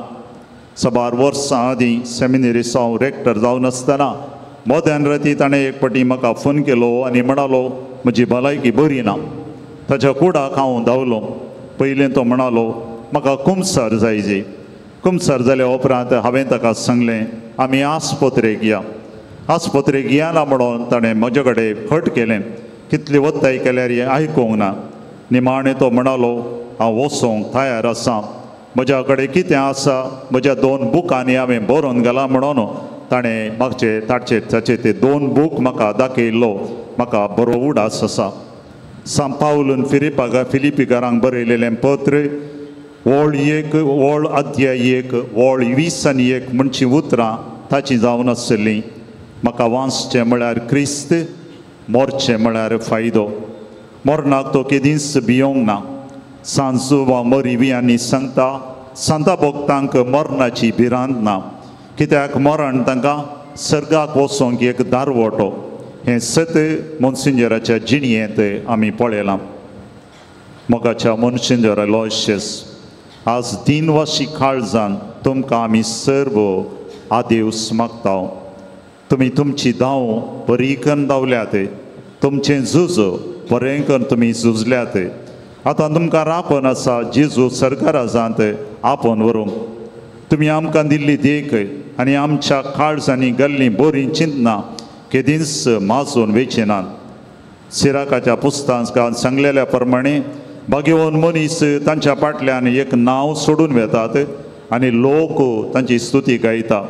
साबार वर्सां आदीं सेमिनरीचो हांव रेक्टर जावन आसतना मध्यान राती ताणें एक फावटी म्हाका फोन केलो आनी म्हणालो म्हजी भलायकी बरी ना. ताच्या कुडाक हांव धांवलो. पयलें तो म्हणालो म्हाका कुमसार जाय जी. कुमसार जाल्या उपरांत हांवें ताका सांगलें आमी आस्पत्रेक या. आस्पत्रेक या ना म्हणून ताणें म्हजे कडेन हट केलें. कितली वत्ताय केल्यार हें आयकूंक ना. निमाणें तो म्हणालो हांव वचोंक तयार आसा, म्हज्या कडेन कितें आसा म्हज्या 2 बुकांनी हांवें बरोवन घालां म्हणून ताणें मागचे ताचे ताचे ते 2 बूक म्हाका दाखयल्लो. म्हाका बरो उडास आसा. सांत पावलून फिलिपीकारांक बरयलेलें पत्र 1 अध्याय 1 20 आनी 1 म्हणची उतरां ताचीं जावन आसलीं. म्हाका वाचचें म्हळ्यार क्रिस्त, मरचें म्हळ्यार फायदो. मरणाक तो केदींच भियोंक ना. सांजू वा मरी आनी सांगता सांता भक्तांक मरणाची भिरांत ना, कित्याक मरण तांकां सर्गाक वचोंक एक दारवटो. हें सत मोन्सिंजराच्या जिणयेंत आमी पळयलां. मोगाच्या मोन्सिंजर एलोशियस, आज दिनवाशी काळजान तुमकां आमी सर्व आदेवस मागता. तुमी तुमची धांव बरी करून धांवल्यात, तुमचें झूज बरें करून तुमी झुजल्यात. आतां तुमकां राखून आसा जेजू सरकाराजांत आपोवन व्हरूंक. तुमी आमकां दिल्ली देख आनी आमच्या काळजांनी गल्लीं बरीं चिंतनां केदींच माजून वेचेनात. सिराकाच्या पुस्तकांत सांगलेल्या प्रमाणे भाग्यवान मनीस तांच्या फाटल्यान एक नांव सोडून वेतात आनी लोक तांची स्तुती गायता.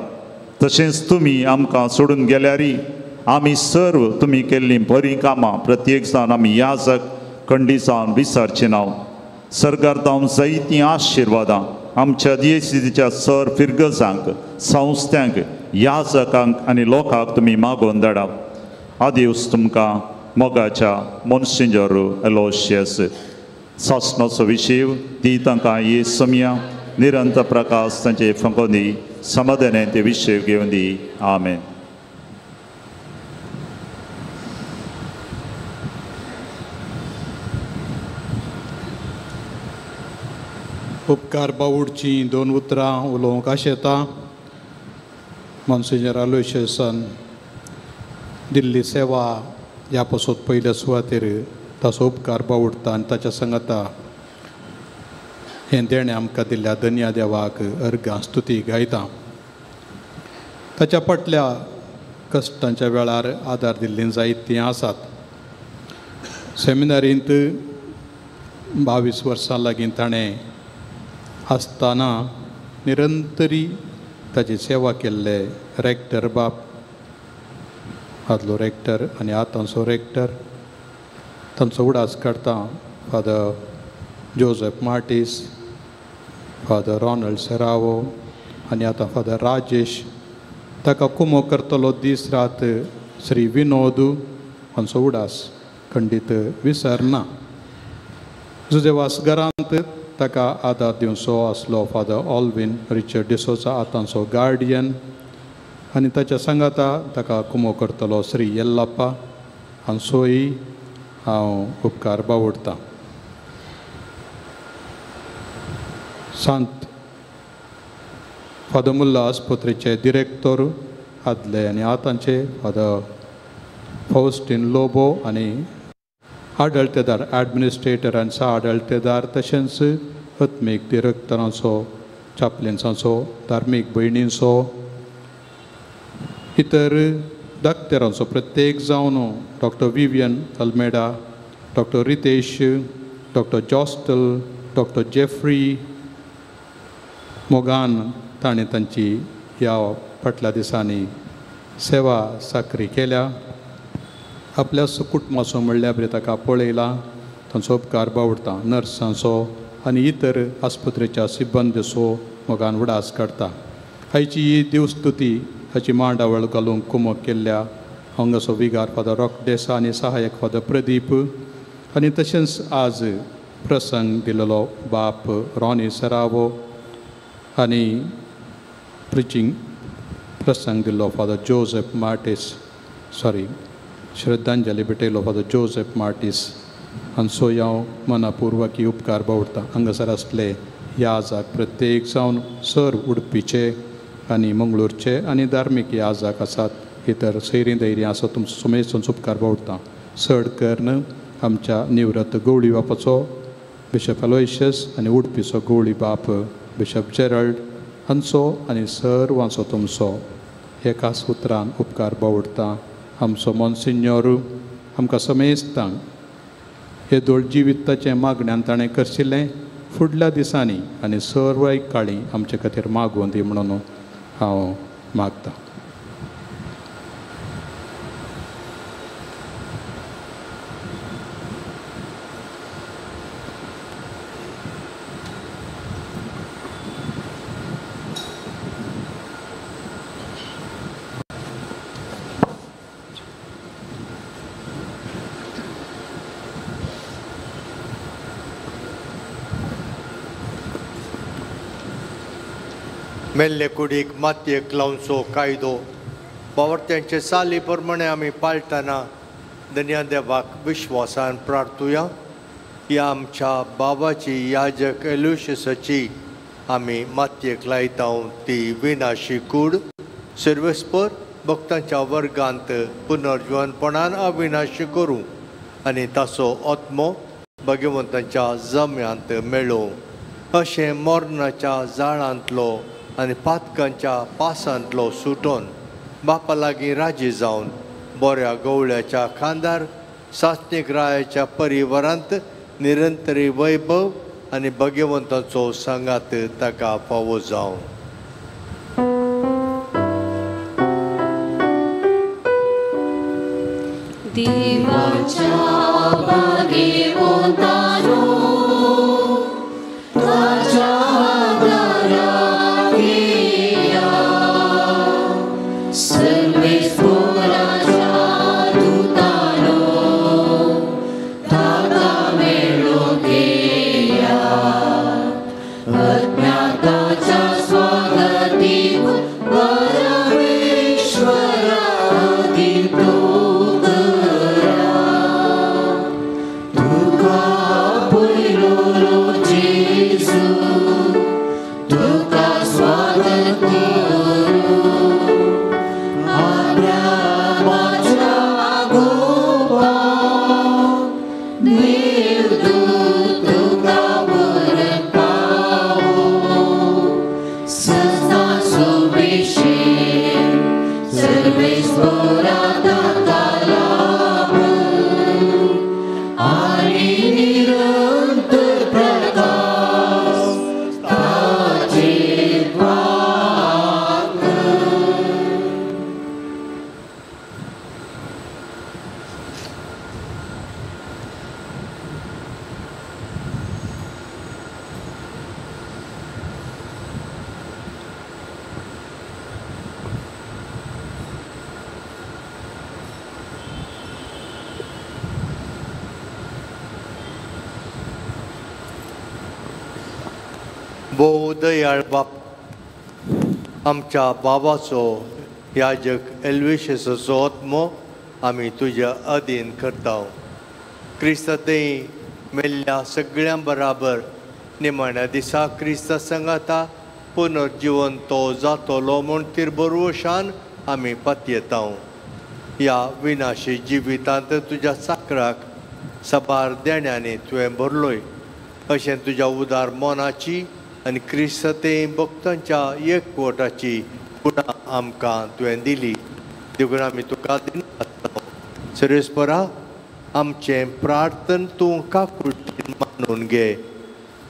तशेंच तुमी आमकां सोडून गेल्यारी आमी सर्व तुमी केल्लीं बरीं कामां प्रत्येक जावन आमी याजक खंडीसावन विसरचे नांव. सरकार तावन जायतीं आशिर्वादां आमच्या दियेसीच्या सर फिरगजांक, संस्थ्यांक, याजकांक आनी लोकांक तुमी मागोवन धाडा. आदिवस तुमकां मोगाच्या मोन्सिंजर एलोशियस. सासणाचो विशीव ती तांकां ये समया निरंतर प्रकाश तांचे फंकोवन दी, समाधानान ते विशय घेवन दी. आमेन. उपकार बावुडचीं दोन उतरां उलोवंक आशेता. मोन्सिंजर एलोशियसान दिल्ली सेवा ह्या पासत पयल्या सुवातेर ताचो उपकार बावुडटा आनी ताच्या सांगाता हें देणें आमकां दिल्ल्या धन्या देवाक अर्घां स्तुती गायता. ताच्या फाटल्या कश्टांच्या वेळार आदार दिल्लीं जायतीं आसात. सेमिनारींत 22 वर्सां लागीं ताणें आसतना निरंतरी ताची सेवा केल्ले रेक्टर बाप, आदलो रेक्टर आनी आतांचो रेक्टर, तांचो उडास काडटा Father Joseph Martis, Father Ronald Serrao आनी आतां फादर राजेश. ताका कुमो करतलो दीस रात श्री विनोद हांचो उडास खंडीत विसरना. जुजेवास घरांत ताका आदार दिवचो आसलो फादर ऑल्विन रिचर्ड डिसोजा, आतांचो गार्डियन, आनी ताच्या सांगाता ताका कुमो करतलो श्री येल्लाप्पा हांचोय हांव उपकार बावडटां. सांत फादर मुल्ला आस्पत्रेचे डिरेक्टर आदले आनी आतांचे फादर फौस्टीन लोबो आनी आडळतेदार ॲडमिनिस्ट्रेटर आनी सा आडळतेदार, तशेंच आत्मीक डिरेक्टरांचो, चापलेन्सांचो, धार्मीक भयणींचो, इतर डाक्टरांचो प्रत्येक जावन Doctor Vivian Almeida, Doctor Ritesh, Doctor Jostel, Doctor Jeffrey मोगान ताणें तांची ह्या फाटल्या दिसांनी सेवा साकरी केल्या. आपल्या कुटुंबाचो म्हणल्यार बरें ताका पळयला, तांचो उपकार बावडटा. नर्सांचो आनी इतर आस्पत्रेच्या सिब्बंदेचो मोगान उडास काडटा. आयची ही देवस्तुती हाची मांडावळ घालूंक कुमक केल्ल्या हांगाचो विगार फादर रॉक डेसा आनी सहायक फादर प्रदीप आनी तशेंच आज प्रसंग दिलेलो बाप रॉनी सरावो आनी प्रिचींग प्रसंग दिल्लो फादर जोसेफ मार्टीस, सॉरी श्रद्धांजली भेटयलो फादर जोसेफ मार्टीस हांचो हांव मनापुर्वकी उपकार बावडटा. हांगासर आसले याजाक प्रत्येक जावन सर उडपीचे आनी मंगळूरचे आनी धार्मीक याजाक आसात, इतर सैरीं दैरीं आसा, तुमचो सुमेज उपकार बावडटा. चड करून आमच्या निवृत्त गवळी बापाचो बिशप एलोयशियस आनी उडपीचो गवळी बाप बिशप जेरल्ड हांचो आनी सर्वांचो तुमचो एकाच उतरान उपकार बावडटा. आमचो मोन्सिन्योर आमकां समेस्तांक हे दोळ जिविताचें मागण्यान ताणें करशिल्लें फुडल्या दिसांनी आनी सर्वय काळी आमचे खातीर मागून दी म्हणून हांव मागतां. मेल्ले कुडीक मातयेक लावचो कायदो बावर्त्यांचे चाली प्रमाणे आमी पाळटना धन्या देवाक विश्वासान प्रार्थुया. ह्या आमच्या बाबाची याजक एलुशियसाची आमी मातयेक लायता ती विनाशी कूड सर्वेस्पर भक्तांच्या वर्गांत पुनर्जीवनपणान अविनाशी करूं आनी ताचो आत्मो भगवंताच्या जम्यांत मेळोवं. अशें मरणाच्या जाळांतलो आनी पातकांच्या पासांतलो सुटोन बापा लागीं राजी जावन बऱ्या गवळ्याच्या खांदार सासणीक रायाच्या परिवारांत निरंतरी वैभव आनी भगवंताचो सांगात ताका फावो जावं. देवाच्या भागेवंतानो ताच्या घराक येया, सर्वेस्पराच्या दुतानो ताका मेळोंक येया, अज्ञाताच्या स्वागतीक परमेश्वरा दितो. भोव दयाळ बाप आमच्या बाबाचो याजक एल्विशसाचो आत्मो आमी तुज्या अधीन करता. क्रिस्तांतय मेल्ल्या सगळ्यां बराबर निमाण्या दिसा क्रिस्ता संगाता पुनर्जिवन तो जातलो म्हूण तिरबरवशान आमी पातयेता. ह्या विनाशी जिवितांत तुज्या साकराक साबार देण्यांनी तुवें भरलोय अशें तुज्या उदार मनाची आनी क्रिस्तांतय भक्तांच्या एकवटाची गुणां आमकां तुवें दिली देखून आमी तुका दिना. सर्वेस्परा आमचें प्रार्थन तूं काकुळटेन मानून घे.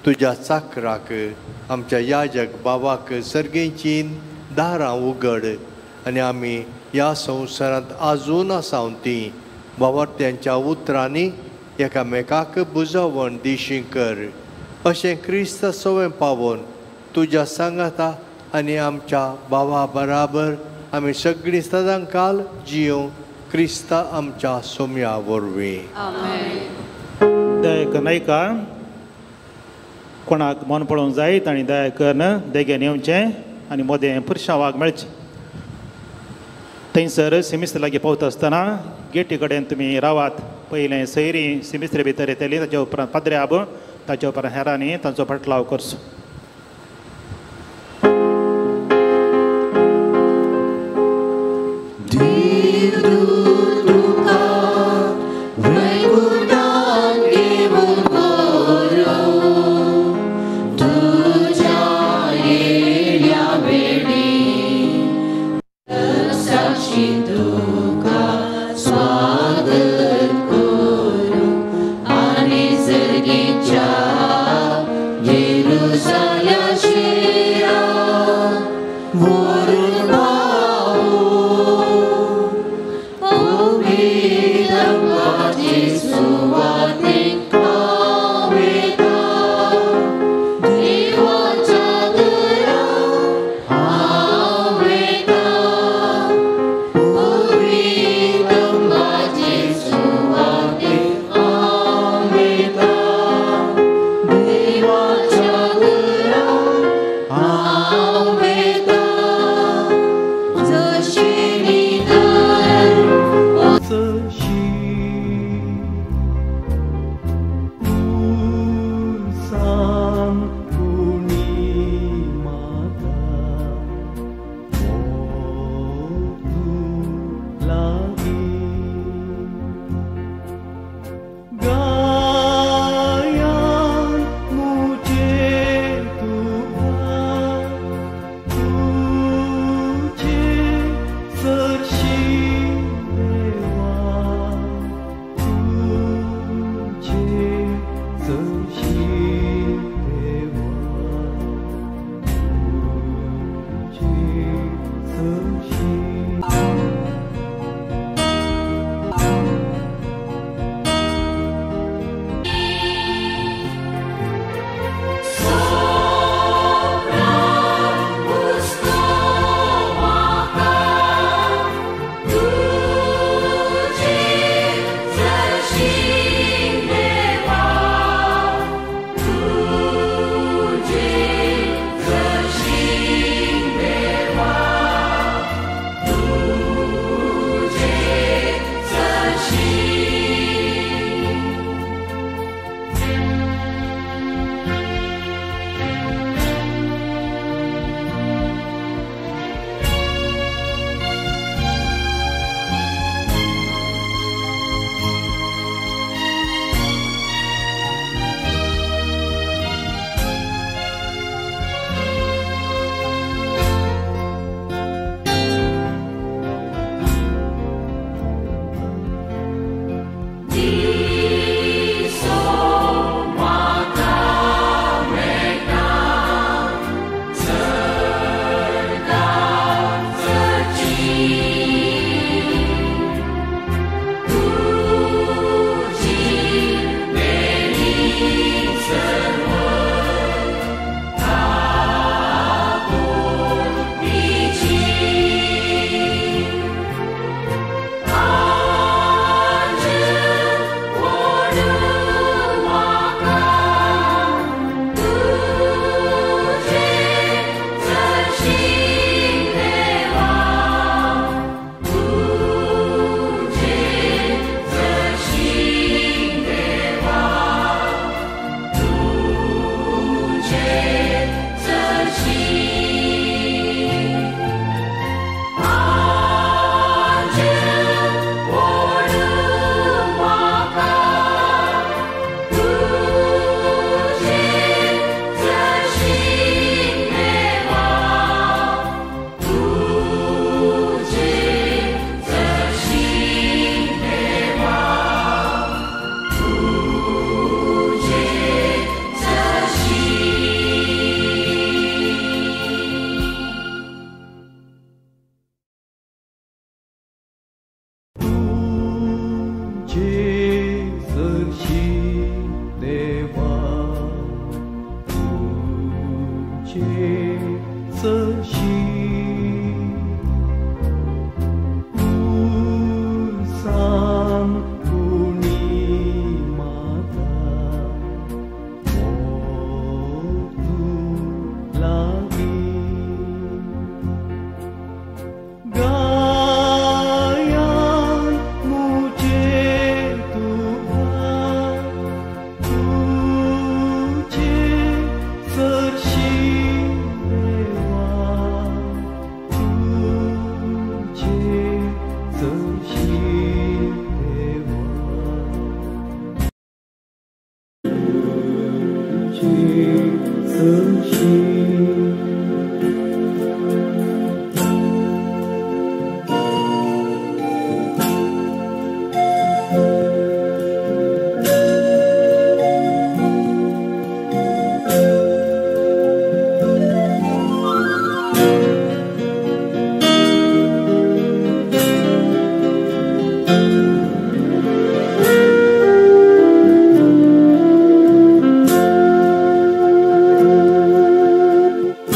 तुज्या चाकराक आमच्या याजक बाबाक सर्गेचीं दारां उगड आनी आमी ह्या संवसारांत आजून आसा तीं बाबार्थ्यांच्या उतरांनी एकामेकाक बुजवण दिशी कर. अशें क्रिस्त सवें पावोवन तुज्या सांगाता आनी आमच्या बाबा बराबर आमी सगळीं सदां काल जियों क्रिस्ता आमच्या सोम्या वरवीं. दया करून आयका. कोणाक मन पळोवंक जाय तांणी दया करून देगेन येवचें आनी मोदें पुरशांवाक मेळचें. थंयसर सिमिस्त्र लागीं पावता आसतना गेटी कडेन तुमी रावात. पयलें सैरी सिमिस्त्रे भितर येतली, ताच्या उपरांत पाद्र्याब, ताच्या उपरांत हेरांनी तांचो फाटलाव करचो. Jerusalem.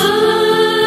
Ah.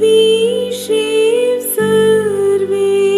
विशेष सर्वेस्परा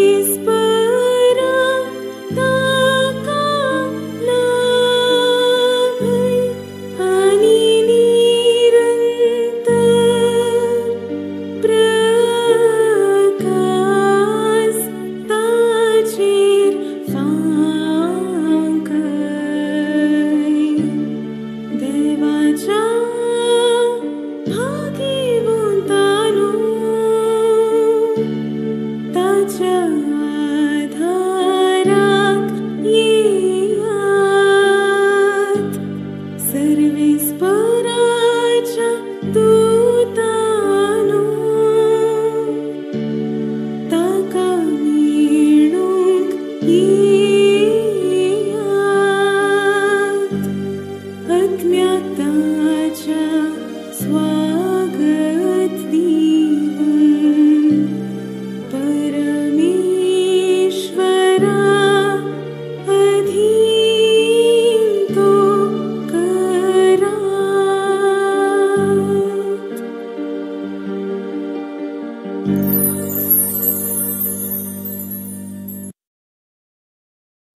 ही